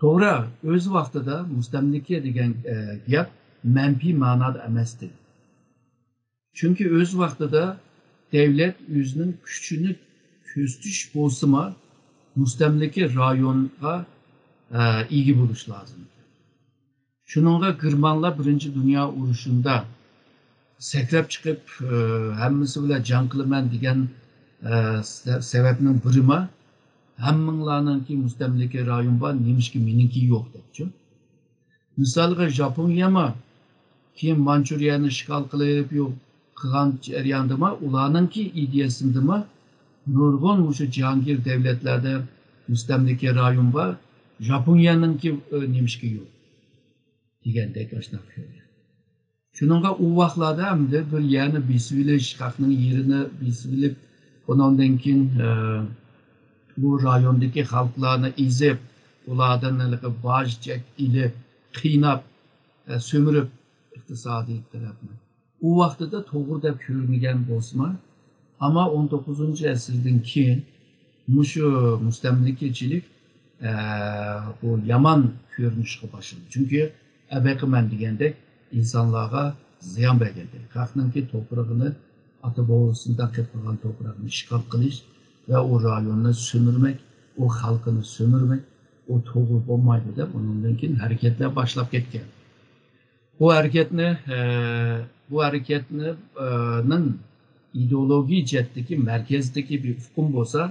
توغرا، ئۆز ۋاقتىدا مۇستەملىكە دېگەن، ئە، گەپ مەنپىي مەنادا ئەمەستى. چۈنكى ئۆز ۋاقتىدا دەۋلەت ئۆزىنىڭ كۈچىنى كۆرسىتىش بولسىمۇ، مۇستەملىكە رايونغا، ئە، ئىگە بولۇش لازىم. شۇنىڭغا گېرمانلار بىرىنچى دۇنيا ئۇرۇشىدا سەكرەپ چىقىپ، ئە، ھەممىسى بىلەن جەڭ قىلىمەن دېگەن، ئە، سە-، سەۋەبنىڭ بىرىمۇ، ھەممىڭلارنىڭكى مۇستەملىكە رايون بار، نېمىشقا مېنىڭكى يوق دەپچۇ. مىسالغا، ژاپونىيەمۇ كېيىن مانچۇرىيەنى ئىشغال قىلىپ، يوق قىلغان جەرياندىمۇ، ئۇلارنىڭكى ئىدىيەسىدىمۇ نۇرغۇن مۇشۇ جاھانگىر دەۋلەتلەردە مۇستەملىكە رايون بار، ژاپونىيەنىڭكى، ئە، نېمىشقا يوق دېگەندەك ئاشۇنداق كۆرگەن. شۇنىڭغا ئۇ ۋاقىتلاردا ئەمدى بىر يەرنى بېسىۋېلىش، خەقنىڭ يېرىنى بېسىۋېلىپ، ئۇنىڭدىن كېيىن، ئە، بۇ رايوندىكى خەلقلەرنى ئېزىپ، ئۇلاردىن ھېلىقى باج چەك ئېلىپ، قىيناپ، ئە، سۆمۈرۈپ، ئىقتىسادىي تەرەپنى ئۇ ۋاقتىدا توغرا دەپ كۆرمىگەن بولسىمۇ، ئەمما ئون توققۇزىنچى ئەسىردىن كېيىن مۇشۇ مۇستەملىكىچىلىك، ئە، بۇ يامان كۆرۈنۈشكە باشلىدى. چۈنكى ئەبەقىمەن دېگەندەك ئىنسانلارغا زىيان بەرگەندەك، خەقنىڭكى توپرىقىنى، ئاتا بوۋىسىدىن قېلىپ قالغان توپرىقنى ئىشغال قىلىش ۋە ئۇ رايوننى سۈمۈرمەك، ئۇ خەلقىنى سۈمۈرمەك، ئۇ توغرا بولمايدۇ دەپ، ئۇنىڭدىن كېيىن ھەرىكەتلەر باشلاپ كەتكەن. بۇ ھەرىكەتنى، ئە، بۇ ھەرىكەتنى، ئە، نىڭ ئىدېئولوگىيە جەھەتتىكى مەركەزدىكى بىر ئۇقۇم بولسا،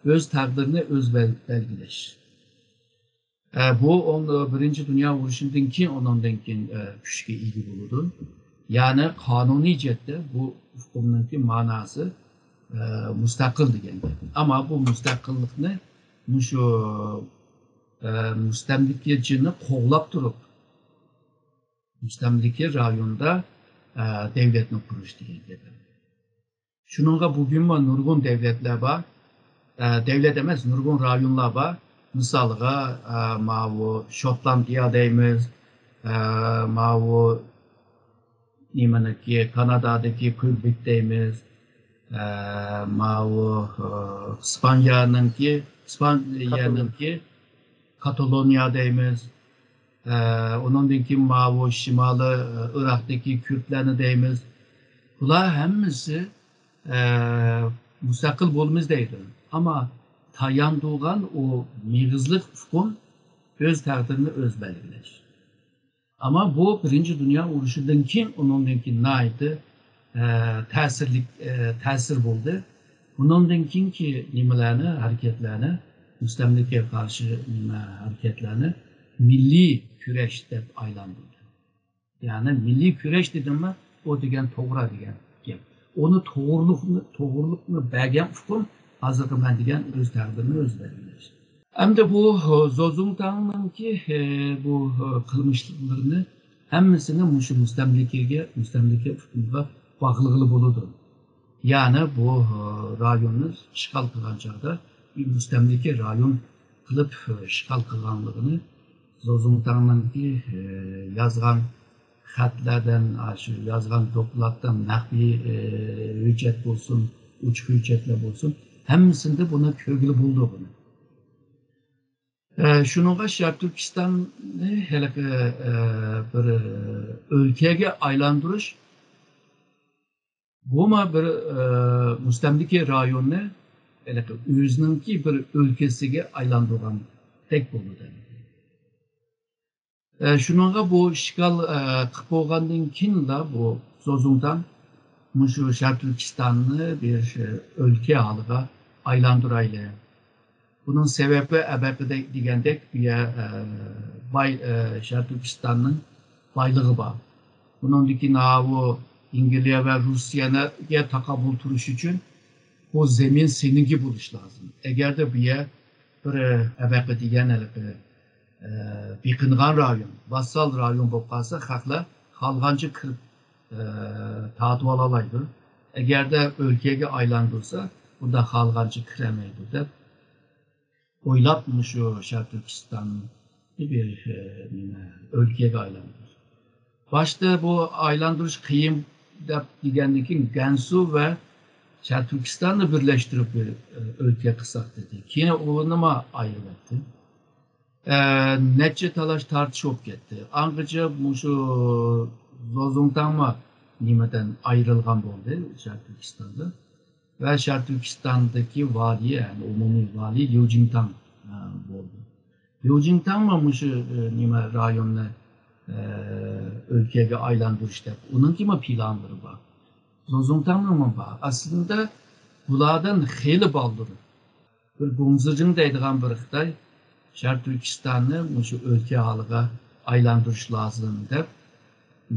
ئۆز تەقدىرىنى ئۆز بەل-، بەلگىلەش. ئە، بۇ ئون-، بىرىنچى دۇنيا ئۇرۇشىدىن كېيىن، ئۇنىڭدىن كېيىن، ئە، كۈچكە ئىگە بولىدۇ. يەنى قانۇنىي جەھەتتە بۇ ئۇقۇمنىڭكى ماناسى، ئە، مۇستەقىل دېگەن گەپ. ئەمما بۇ مۇستەقىللىقنى مۇشۇ، ئە، مۇستەملىكىچىنى قوغلاپ تۇرۇپ، مۇستەملىكە رايوندا، ئە، دەۋلەتنى قۇرۇش دېگەن گەپ. شۇنىڭغا بۈگۈنمۇ نۇرغۇن دەۋلەتلەر بار. ئە، دەۋلەت ئەمەس، نۇرغۇن رايونلار بار. مىسالغا، ئە، ماۋۇ شوتلاندىيە دەيمىز، ئە، ماۋۇ نېمىنىڭكى، كانادادىكى كوبېك دەيمىز، ئە، ماۋۇ، ئە، ئىسپانىيەنىڭكى، ئىسپانىيەنىڭكى كاتالونىيە دەيمىز. ئە، ئۇنىڭدىن كېيىن ماۋۇ شىمالىي، ئە، ئىراقتىكى كۈردلەرنى دەيمىز. بۇلار ھەممىسى، ئە، مۇستەقىل بولىمىز دەيدۇ. ئەمما تاياندۇرغان ئۇ مېغىزلىق ئۇقۇم ئۆز تەقدىرىنى ئۆزى بەلگىلەش. ئەمما بۇ بىرىنچى دۇنيا ئۇرۇشىدىن كېيىن، ئۇنىڭدىن كېيىن ناھايىتى، ئە، تەسىرلىك، ئە، تەسىر بولدى. ئۇنىڭدىن كېيىنكى نېمىلەرنى، ھەرىكەتلەرنى، مۇستەملىكىگە قارشى نېمە ھەرىكەتلەرنى مىللىي كۈرەش دەپ ئايلاندۇردى. يەنى مىللىي كۈرەش دېدىممۇ، ئۇ دېگەن توغرا دېگەن گەپ. ئۇنى توغرىلىقنى، توغرىلىقنى بەرگەن ئۇقۇم ھازىرقى مەن دېگەن ئۆز تەقدىرىنى ئۆزى بەلگىلەش. ئەمدى بۇ زوزۇڭتاڭنىڭكى، ئە، بۇ، ئە، قىلمىشلىرىنى ھەممىسىنى مۇشۇ مۇستەملىكىگە، مۇستەملىكە ئۇقۇمىغا باغلىغىلى بولىدۇ. يەنى بۇ، ئە، رايوننى ئىشغال قىلغان چاغدا بىر مۇستەملىكە رايون قىلىپ، ئە، ئىشغال قىلغانلىقىنى زوزۇڭتاڭنىڭكى، ئە، يازغان خەتلەردىن، ئاشۇ يازغان دوكلاتتىن، نەقلىي، ئە، ھۆججەت بولسۇن، ئوچۇق ھۆججەتلەر بولسۇن، ھەممىسىدە بۇنى كۆرگىلى بولىدۇ بۇنى. ئە، شۇنىڭغا شەرقىي تۈركىستاننى ھېلىقى، ئە، بىر، ئە، ئۆلكىگە ئايلاندۇرۇش، بۇمۇ بىر، ئە، مۇستەملىكە رايوننى ھېلىقى ئۆزىنىڭكى بىر ئۆلكىسىگە ئايلاندۇرغاندەك بولىدۇ. ئە، شۇنىڭغا بۇ ئىشغال، ئە، قىلىپ بولغاندىن كېيىنلا بۇ زوزۇڭتاڭ مۇشۇ شەرقىي تۈركىستاننى بىر، ئە، ئۆلكە ھالىغا ئايلاندۇرايلى. بۇنىڭ سەۋەبى ئەبەقىدە دېگەندەك، بۇ يەر، ئە، باي، ئە، شەرقىي تۈركىستاننىڭ بايلىقى بار. بۇنىڭدىكى ناۋۇ ئىنگلىيە ۋە روسىيەگە تاقابىل تۇرۇش ئۈچۈن بۇ زېمىن سېنىڭكى بولۇش لازىم. ئەگەردە بۇ يەر بىر، ئە، ئەبەقە دېگەن ھېلىقى، ئە، بېقىنغان رايون، ۋاسسال رايون بولۇپ قالسا، خەقلەر خالىغانچە كىرىپ، ئە، تارتىۋالالايدۇ. ئەگەردە ئۆلكىگە ئايلاندۇرسا، بۇنداق خالىغانچە كىرەلمەيدۇ دەپ ئويلاپ، مۇشۇ شەرقىي تۈركىستاننى بىر، ئە، نېمە، ئۆلكىگە ئايلاندۇردى. باشتا بۇ ئايلاندۇرۇش قىيىن دەپ دېگەندىن كېيىن، گەنسۇ ۋە شەرقىي تۈركىستاننى بىرلەشتۈرۈپ بىر، ئە، ئۆلكە قىلساق دېدى. كېيىن ئۇنىمۇ ئايرىۋەتتى. ئە، نەچچە تالاش تارتىش بولۇپ كەتتى. ئاڭغىچە مۇشۇ زوزۇڭتاڭمۇ نېمىدىن ئايرىلغان بولدى شەرقىي تۈركىستاندا. ۋە شەرقىي تۈركىستاندىكى ۋالىي، يەنى ئومۇمىي ۋالىي ليۇ جىڭتاڭ، ئە، بولدى. ليۇ جىڭتاڭمۇ مۇشۇ، ئە، نېمە رايوننى، ئە، ئۆلكىگە ئايلاندۇرۇش دەپ، ئۇنىڭكىمۇ پىلانلىرى بار. زوزۇڭتاڭنىڭمۇ بار. ئەسلىدە بۇلاردىن خېلى بالدۇر بىر گوڭزىجىڭ دەيدىغان بىر خىتاي شەرقىي تۈركىستاننى مۇشۇ ئۆلكە ھالىغا ئايلاندۇرۇش لازىم دەپ،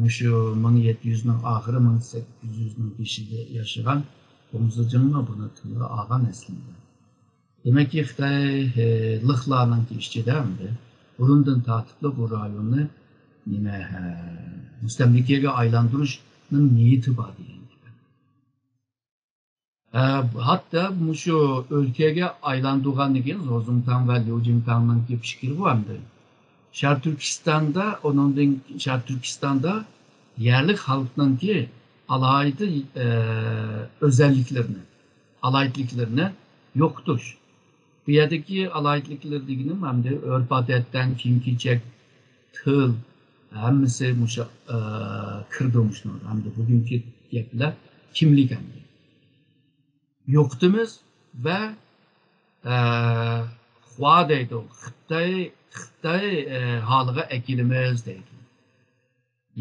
مۇشۇ مىڭ يەتتە يۈزنىڭ ئاخىرى، مىڭ سەككىز يۈزنىڭ بېشىدا ياشىغان گوڭزىجىڭمۇ بۇنى تىلغا ئالغان ئەسلىدە. دېمەككى، خىتاي، ئە، لىخلارنىڭكى ئىچىدە ئەمدى بۇرۇندىن تارتىپلا بۇ رايوننى نېمە، ئە، مۇستەملىكىگە ئايلاندۇرۇشنىڭ نىيىتى بار دېگەن گەپ. ئە، ھەتتا مۇشۇ ئۆلكىگە ئايلاندۇرغاندىن كېيىن زوزۇڭتاڭ ۋە ليۇجىڭتاڭنىڭكى پىكرى بۇ ئەمدى. شەرقىي تۈركىستاندا، ئۇنىڭدىن شەرقىي تۈركىستاندا يەرلىك خەلقنىڭكى ئالاھىدە، ئە، ئۆزەللىكلىرىنى، ئالاھىدىلىكلىرىنى يوقىتىش. بۇ يەردىكى ئالاھىدىلىكلەر دېگىنىم ئەمدى ئۆرپ-ئادەتتىن، كىيىم-كېچەك، تىل، ھەممىسى مۇشۇ، ئە، كىرىدۇ مۇشۇنىڭغا. ئەمدى بۈگۈنكى گەپلەر كىملىك ئەمدى. يوقىتىمىز ۋە، ئە، خۇا دەيدۇ، خىتاي، خىتاي، ئە، ھالىغا ئەكېلىمىز دەيدۇ.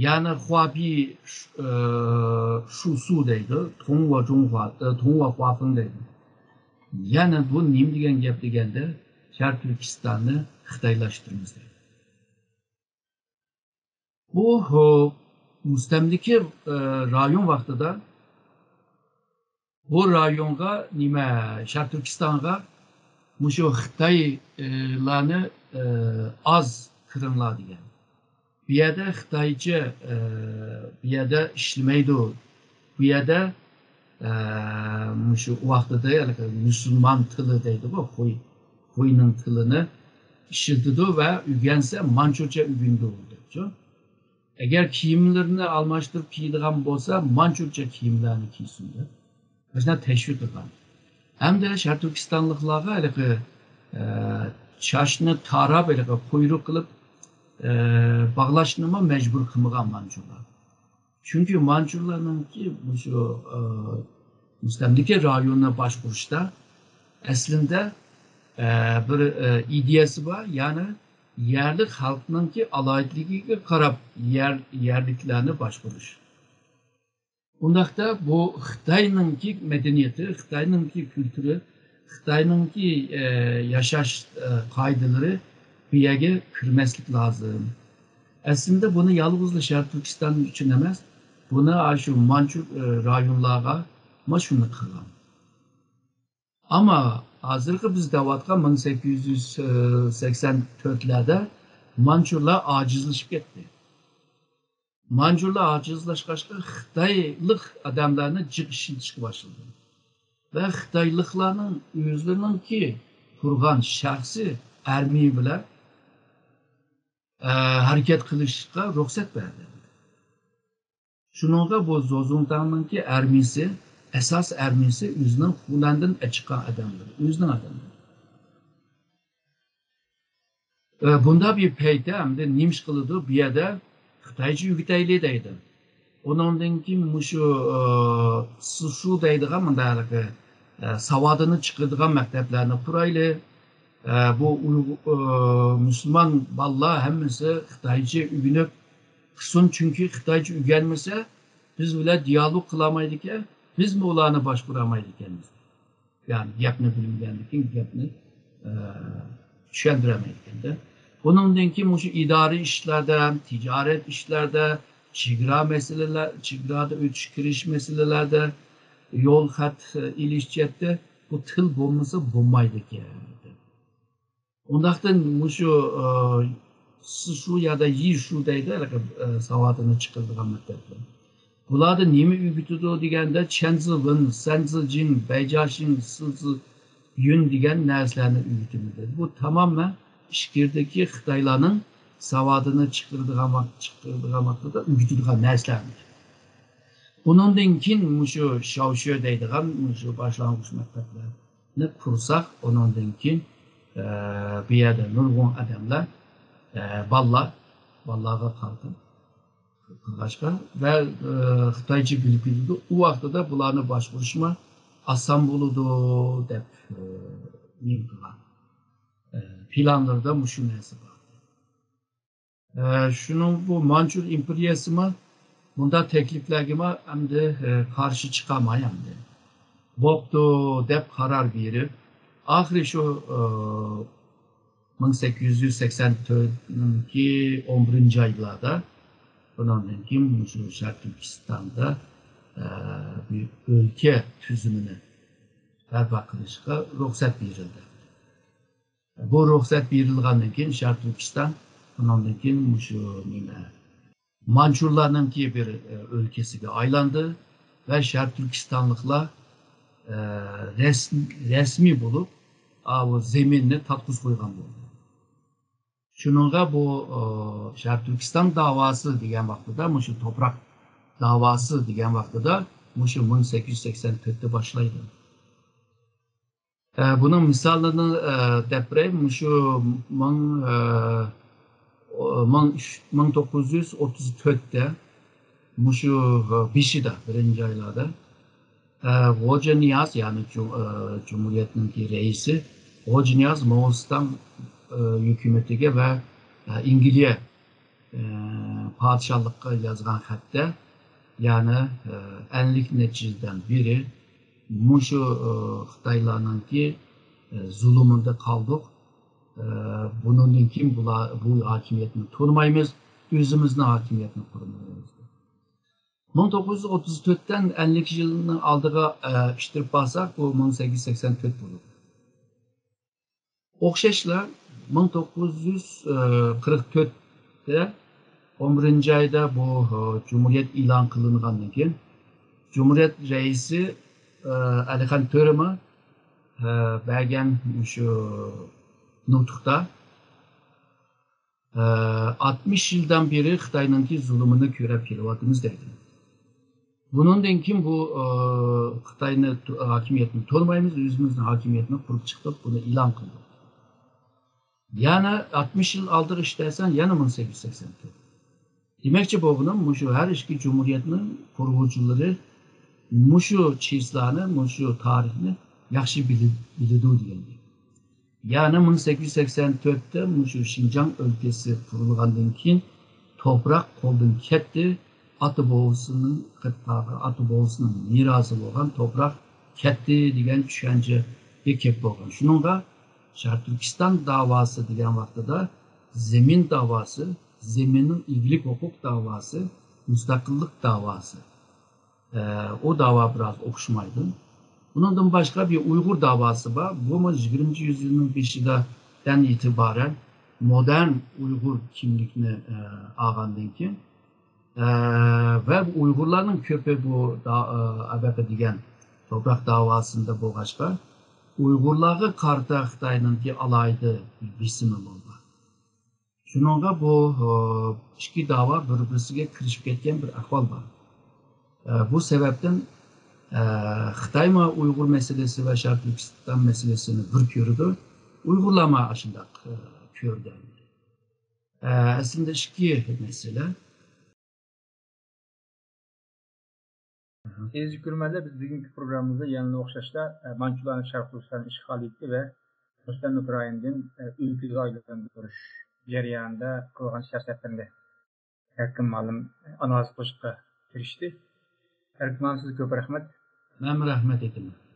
يەنى خۇابى، ئە، شۇسۇ دەيدۇ، توڭ ۋە جۇڭخۇا، ئە، توڭ ۋە خۇافېڭ دەيدۇ. يەنى بۇ نېمە دېگەن گەپ دېگەندە، شەرقىي تۈركىستاننى خىتايلاشتۇرىمىز دەيدۇ. بۇ، ھو، مۇستەملىكە، ئە، رايون ۋاقتىدا بۇ رايونغا نېمە، شەرقىي تۈركىستانغا مۇشۇ خىتايلارنى، ئە، ئاز كىرىڭلار دېگەن. بۇ يەردە خىتايچە، ئە، بۇ يەردە ئىشلىمەيدۇ. بۇ يەردە، ئە، مۇشۇ ۋاقتىدا ھېلىقى مۇسۇلمان تىلى دەيدىغۇ، خۇي، خۇينىڭ تىلىنى ئىشلىتىدۇ ۋە ئۆگەنسە مانچۇچە ئۆگىنىدۇ دەپچۇ. ئەگەر كىيىملىرىنى ئالماشتۇرۇپ كىيىدىغان بولسا، مانچۇرچە كىيىملەرنى كىيسۇن دەپ، مۇشۇنداق تەشۋىق قىلغان. ھەمدە شەرقىي تۈركىستانلىقلارغا ھېلىقى، ئە، چاچنى تاراپ، ھېلىقى قۇيرۇق قىلىپ، ئە، باغلاشنىمۇ مەجبۇر قىلمىغان مانچۇرلار. چۈنكى مانچۇرلارنىڭكى مۇشۇ، ئە، مۇستەملىكە رايونىنى باشقۇرۇشتا ئەسلىندە، ئە، بىر، ئە، ئىدىيەسى بار، يەنى يەرلىك خەلقنىڭكى ئالاھىدىلىكىگە قاراپ يەر، يەرلىكلەرنى باشقۇرۇش. ئۇنداقتا بۇ خىتاينىڭكى مەدەنىيىتى، خىتاينىڭكى كۈلتۈرى، خىتاينىڭكى، ئە، ياشاش، ئە، قائىدىلىرى بۇ يەرگە كىرمەسلىك لازىم. ئەسلىندە بۇنى يالغۇزلا شەرقىي تۈركىستان ئۈچۈن ئەمەس، بۇنى ئاشۇ مانچۇ، ئە، رايونلارغا مانا شۇنداق قىلغان. ئەمما ھازىرقى بىز دەۋاتقان مىڭ سەككىز يۈز سەكسەن تۆتلەردە مانچۇلار ئاجىزلىشىپ كەتتى. مانچۇلار ئاجىزلاشقاچقا خىتايلىق ئادەملەرنى جىق ئىشلىتىشكە باشلىدى. ۋە خىتايلىقلارنىڭ ئۆزلىرىنىڭكى قۇرغان شەخسىي ئارمىيە بىلەن، ئە، ھەرىكەت قىلىشقا رۇخسەت بەردى. شۇنىڭغا بۇ زوزۇڭتاڭنىڭكى ئارمىيىسى، ئاساس ئارمىيىسى ئۆزىنىڭ خۇنەندىن ئەچىققان ئادەملىرى، ئۆزىنىڭ ئادەملىرى. ئە، بۇنداق بىر پەيتتە ئەمدى نېمە ئىش قىلىدۇ؟ بۇ يەردە خىتايچە ئۆگىتەيلى دەيدۇ. ئۇنىڭدىن كېيىن مۇشۇ، ئە، سىشۇ دەيدىغان مۇنداق ھېلىقى، ئە، ساۋادىنى چىقىرىدىغان مەكتەپلەرنى قۇرايلى. ئە، بۇ ئۇيغۇر، ئە، مۇسۇلمان بالىلار ھەممىسى خىتايچە ئۆگىنىپ قىلسۇن، چۈنكى خىتايچە ئۆگەنمىسە، بىز بىلەن دىيالوگ قىلالمايدىكەن، بىزمۇ ئۇلارنى باشقۇرالمايدىكەنمىز. يەنى گەپنى بىلمىگەندىكىن گەپنى، ئە، چۈشەندۈرەلمەيدىكەندە. ئۇنىڭدىن كېيىن مۇشۇ ئىدارە ئىشلاردا، تىجارەت ئىشلاردا، چېگرا مەسىلىلەر، چېگرادا ئۆتۈش كىرىش مەسىلىلەردە، يول خەت، ئە، ئېلىش جەھەتتە بۇ تىل بولمىسا بولمايدىكەن. ئۇنداقتىن مۇشۇ، ئە، سىشۇ يادا يىشۇ دەيدۇ، ھېلىقى، ئە، ساۋاتىنى چىقىرىدىغان مەكتەپلەر. بۇلاردا نېمە ئۆگىتىدۇ دېگەندە، چەنزىۋېن، سەنزىجىڭ، بەيجاشىڭ، سىزىيۈن دېگەن نەرسىلەرنى ئۆگىتىمىز دېدى. بۇ تامامەن ئىچكىرىدىكى خىتايلارنىڭ ساۋاتىنى چىقىرىدىغان ۋاقىت، چىقىرىدىغان ۋاقتىدا ئۆگىتىدىغان نەرسىلەرنى. ئۇنىڭدىن كېيىن مۇشۇ شاۋشۆ دەيدىغان مۇشۇ باشلانغۇچ مەكتەپلەرنى قۇرساق، ئۇنىڭدىن كېيىن، ئە، بۇ يەردە نۇرغۇن ئادەملەر، ئە، بالىلار، بالىلارغا قارىتىپ قىلغاچقا ۋە، ئە، خىتايچە بىلىپ كېتىدۇ. ئۇ ۋاقتىدا بۇلارنى باشقۇرۇشمۇ ئاسان بولىدۇ دەپ، ئە، نېمە قىلغان. ئە، پىلانلىرىدا مۇشۇ نەرسە بار. ئە، شۇنىڭ بۇ مانچۇ ئىمپېرىيەسىمۇ بۇنداق تەكلىپلەرگىمۇ ئەمدى، ئە، قارشى چىقالماي ئەمدى. بوپتۇ دەپ قارار بېرىپ، ئاخىرى شۇ، ئە، مىڭ سەككىز يۈز سەكسەن تۆتنىڭكى ئون بىرىنچى ئايلاردا، بۇنىڭدىن كېيىن مۇشۇ شەرقىي تۈركىستاندا، ئە، بىر ئۆلكە تۈزۈمىنى بەرپا قىلىشقا رۇخسەت بېرىلدى. بۇ رۇخسەت بېرىلغاندىن كېيىن شەرقىي تۈركىستان، ئۇنىڭدىن كېيىن مۇشۇ نېمە، مانچۇلارنىڭكى بىر، ئە، ئۆلكىسىگە ئايلاندى ۋە شەرقىي تۈركىستانلىقلار، ئە، رەسم-، رەسمىي بولۇپ، ئاۋۇ زېمىننى تارتقۇزۇپ قويغان بولدى. شۇنىڭغا بۇ، ئە، شەرقىي تۈركىستان داۋاسى دېگەن ۋاقتىدا، مۇشۇ توپراق داۋاسى دېگەن ۋاقتىدا، مۇشۇ مىڭ سەككىز يۈز سەكسەن تۆتتە باشلايدۇ. ئە، بۇنىڭ مىسالىنى، ئە، دەپ بېرەي. مۇشۇ مىڭ، ئە، ئو-، مىڭ ئۈچ، مىڭ توققۇز يۈز ئوتتۇز تۆتتە، مۇشۇ، ئە، بېشىدا، بىرىنچى ئايلاردا، ئە، غوجانىياز، يەنى جۇ-، ئە، جۇمھۇرىيەتنىڭكى رەئىسى غوجانىياز موڭغۇلىستان، ئە، ھۆكۈمىتىگە ۋە، ئە، ئەنگلىيە ئە، پادىشاھلىققا يازغان خەتتە، يەنى، ئە، ئەللىك نەچچە يىلدىن بېرى مۇشۇ، ئە، خىتايلارنىڭكى، ئە، زۇلۇمىدا قالدۇق. ئە، بۇنىڭدىن كېيىن بۇلار، بۇ ھاكىمىيەتنى تونۇمايمىز، ئۆزىمىزنىڭ ھاكىمىيەتنى قۇرىمىز. مىڭ توققۇز يۈز ئوتتۇز تۆتتىن ئەللىك يىلنىڭ ئالدىغا، ئە، ئىتتىرىپ بارساق، بۇ مىڭ سەككىز يۈز سەكسەن تۆت بولىدۇ. ئوخشاشلا، مىڭ توققۇز يۈز قىرىق تۆتتە، ئون بىرىنچى ئايدا بۇ، ئە، جۇمھۇرىيەت ئېلان قىلىنغاندىن كېيىن، جۇمھۇرىيەت رەئىسى، ئە، ئەلىخان تۆرىمۇ، ئە، بەرگەن مۇشۇ نۇتۇقتا، ئاتمىش يىلدىن بېرى خىتاينىڭكى زۇلۇمىنى كۆرۈپ كېلىۋاتىمىز دەيدۇ. بۇنىڭدىن كېيىن بۇ، ئە، خىتاينى تو-، ھاكىمىيەتنى تونۇمايمىز، ئۆزىمىزنىڭ ھاكىمىيىتىنى قۇرۇپ چىقتۇق، بۇنى ئېلان قىلدۇق. يەنە ئاتمىش يىل ئالدىغا ئىش دەسەڭ، يەنە مىڭ سەككىز يۈز سەكسەن تۆت. دېمەكچى بولغىنىم، مۇشۇ ھەر ئىككى جۇمھۇرىيەتنىڭ قۇرغۇچىلىرى مۇشۇ چىسلانى، مۇشۇ تارىخنى ياخشى بىلى-، بىلىدۇ دېگەن گەپ. يەنى مىڭ سەككىز يۈز سەكسەن تۆتتە مۇشۇ شىنجاڭ ئۆلكىسى قۇرۇلغاندىن كېيىن توپراق قولدىن كەتتى، ئاتا بوۋىسىنىڭ قېپقاغا، ئاتا بوۋىسىنىڭ مىراسى بولغان توپراق كەتتى دېگەن چۈشەنچىگە كەپ بولغان. شۇنىڭغا شەرقىي تۈركىستان داۋاسى دېگەن ۋاقتىدا زېمىن داۋاسى، زېمىننىڭ ئىگىلىك ھوقۇق داۋاسى، مۇستەقىللىق داۋاسى. ئە، ئۇ داۋا بىراز ئوخشىمايدۇ. ئۇنىڭدىن باشقا بىر ئۇيغۇر داۋاسى بار. بۇمۇ يىگىرمىنچى يۈزيىلنىڭ بېشىدىن ئېتىبارەن مودېرن ئۇيغۇر كىملىكنى، ئە، ئالغاندىن كېيىن، ئە، ۋە بۇ ئۇيغۇرلارنىڭ كۆپى بۇ دا-، ئە، ئەبەقە دېگەن توپراق داۋاسىدا بولغاچقا، ئۇيغۇرلارغا قارىتا خىتاينىڭكى ئالاھىدە بېسىمى بولغان. شۇنىڭغا بۇ، ئە، ئىككى داۋا بىر-بىرسىگە كىرىشىپ كەتكەن بىر ئەھۋال بار. ئە، بۇ سەۋەبتىن، ئە، خىتايمۇ ئۇيغۇر مەسىلىسى ۋە شەرقىي تۈركىستان مەسىلىسىنى بىر كۆرىدۇ، ئۇيغۇرلارمۇ ئاشۇنداق، ئە، كۆرىدۇ. ئە، ئەسلىدە ئىككى مەسىلە. ئەزىز كۆرۈرمەنلەر، بىز بۈگۈنكى پروگراممىمىزدا يەنىلا ئوخشاشلا، ئە، مانچۇلارنىڭ شەرقىي كۈردىستان ئىشغالىيىتى ۋە مۇستەملىكە رايونىدىن، ئە، ئۆلكىگە ئايلاندۇرۇش جەريانىدا قىلغان سىياسەتلىرىنى ئەركىن مۇئەللىم ئانالىز قىلىشقا تىرىشتى. ئەركىن مۇئەللىم، سىزگە كۆپ رەھمەت. مەنمۇ رەھمەت ئېيتىمەن.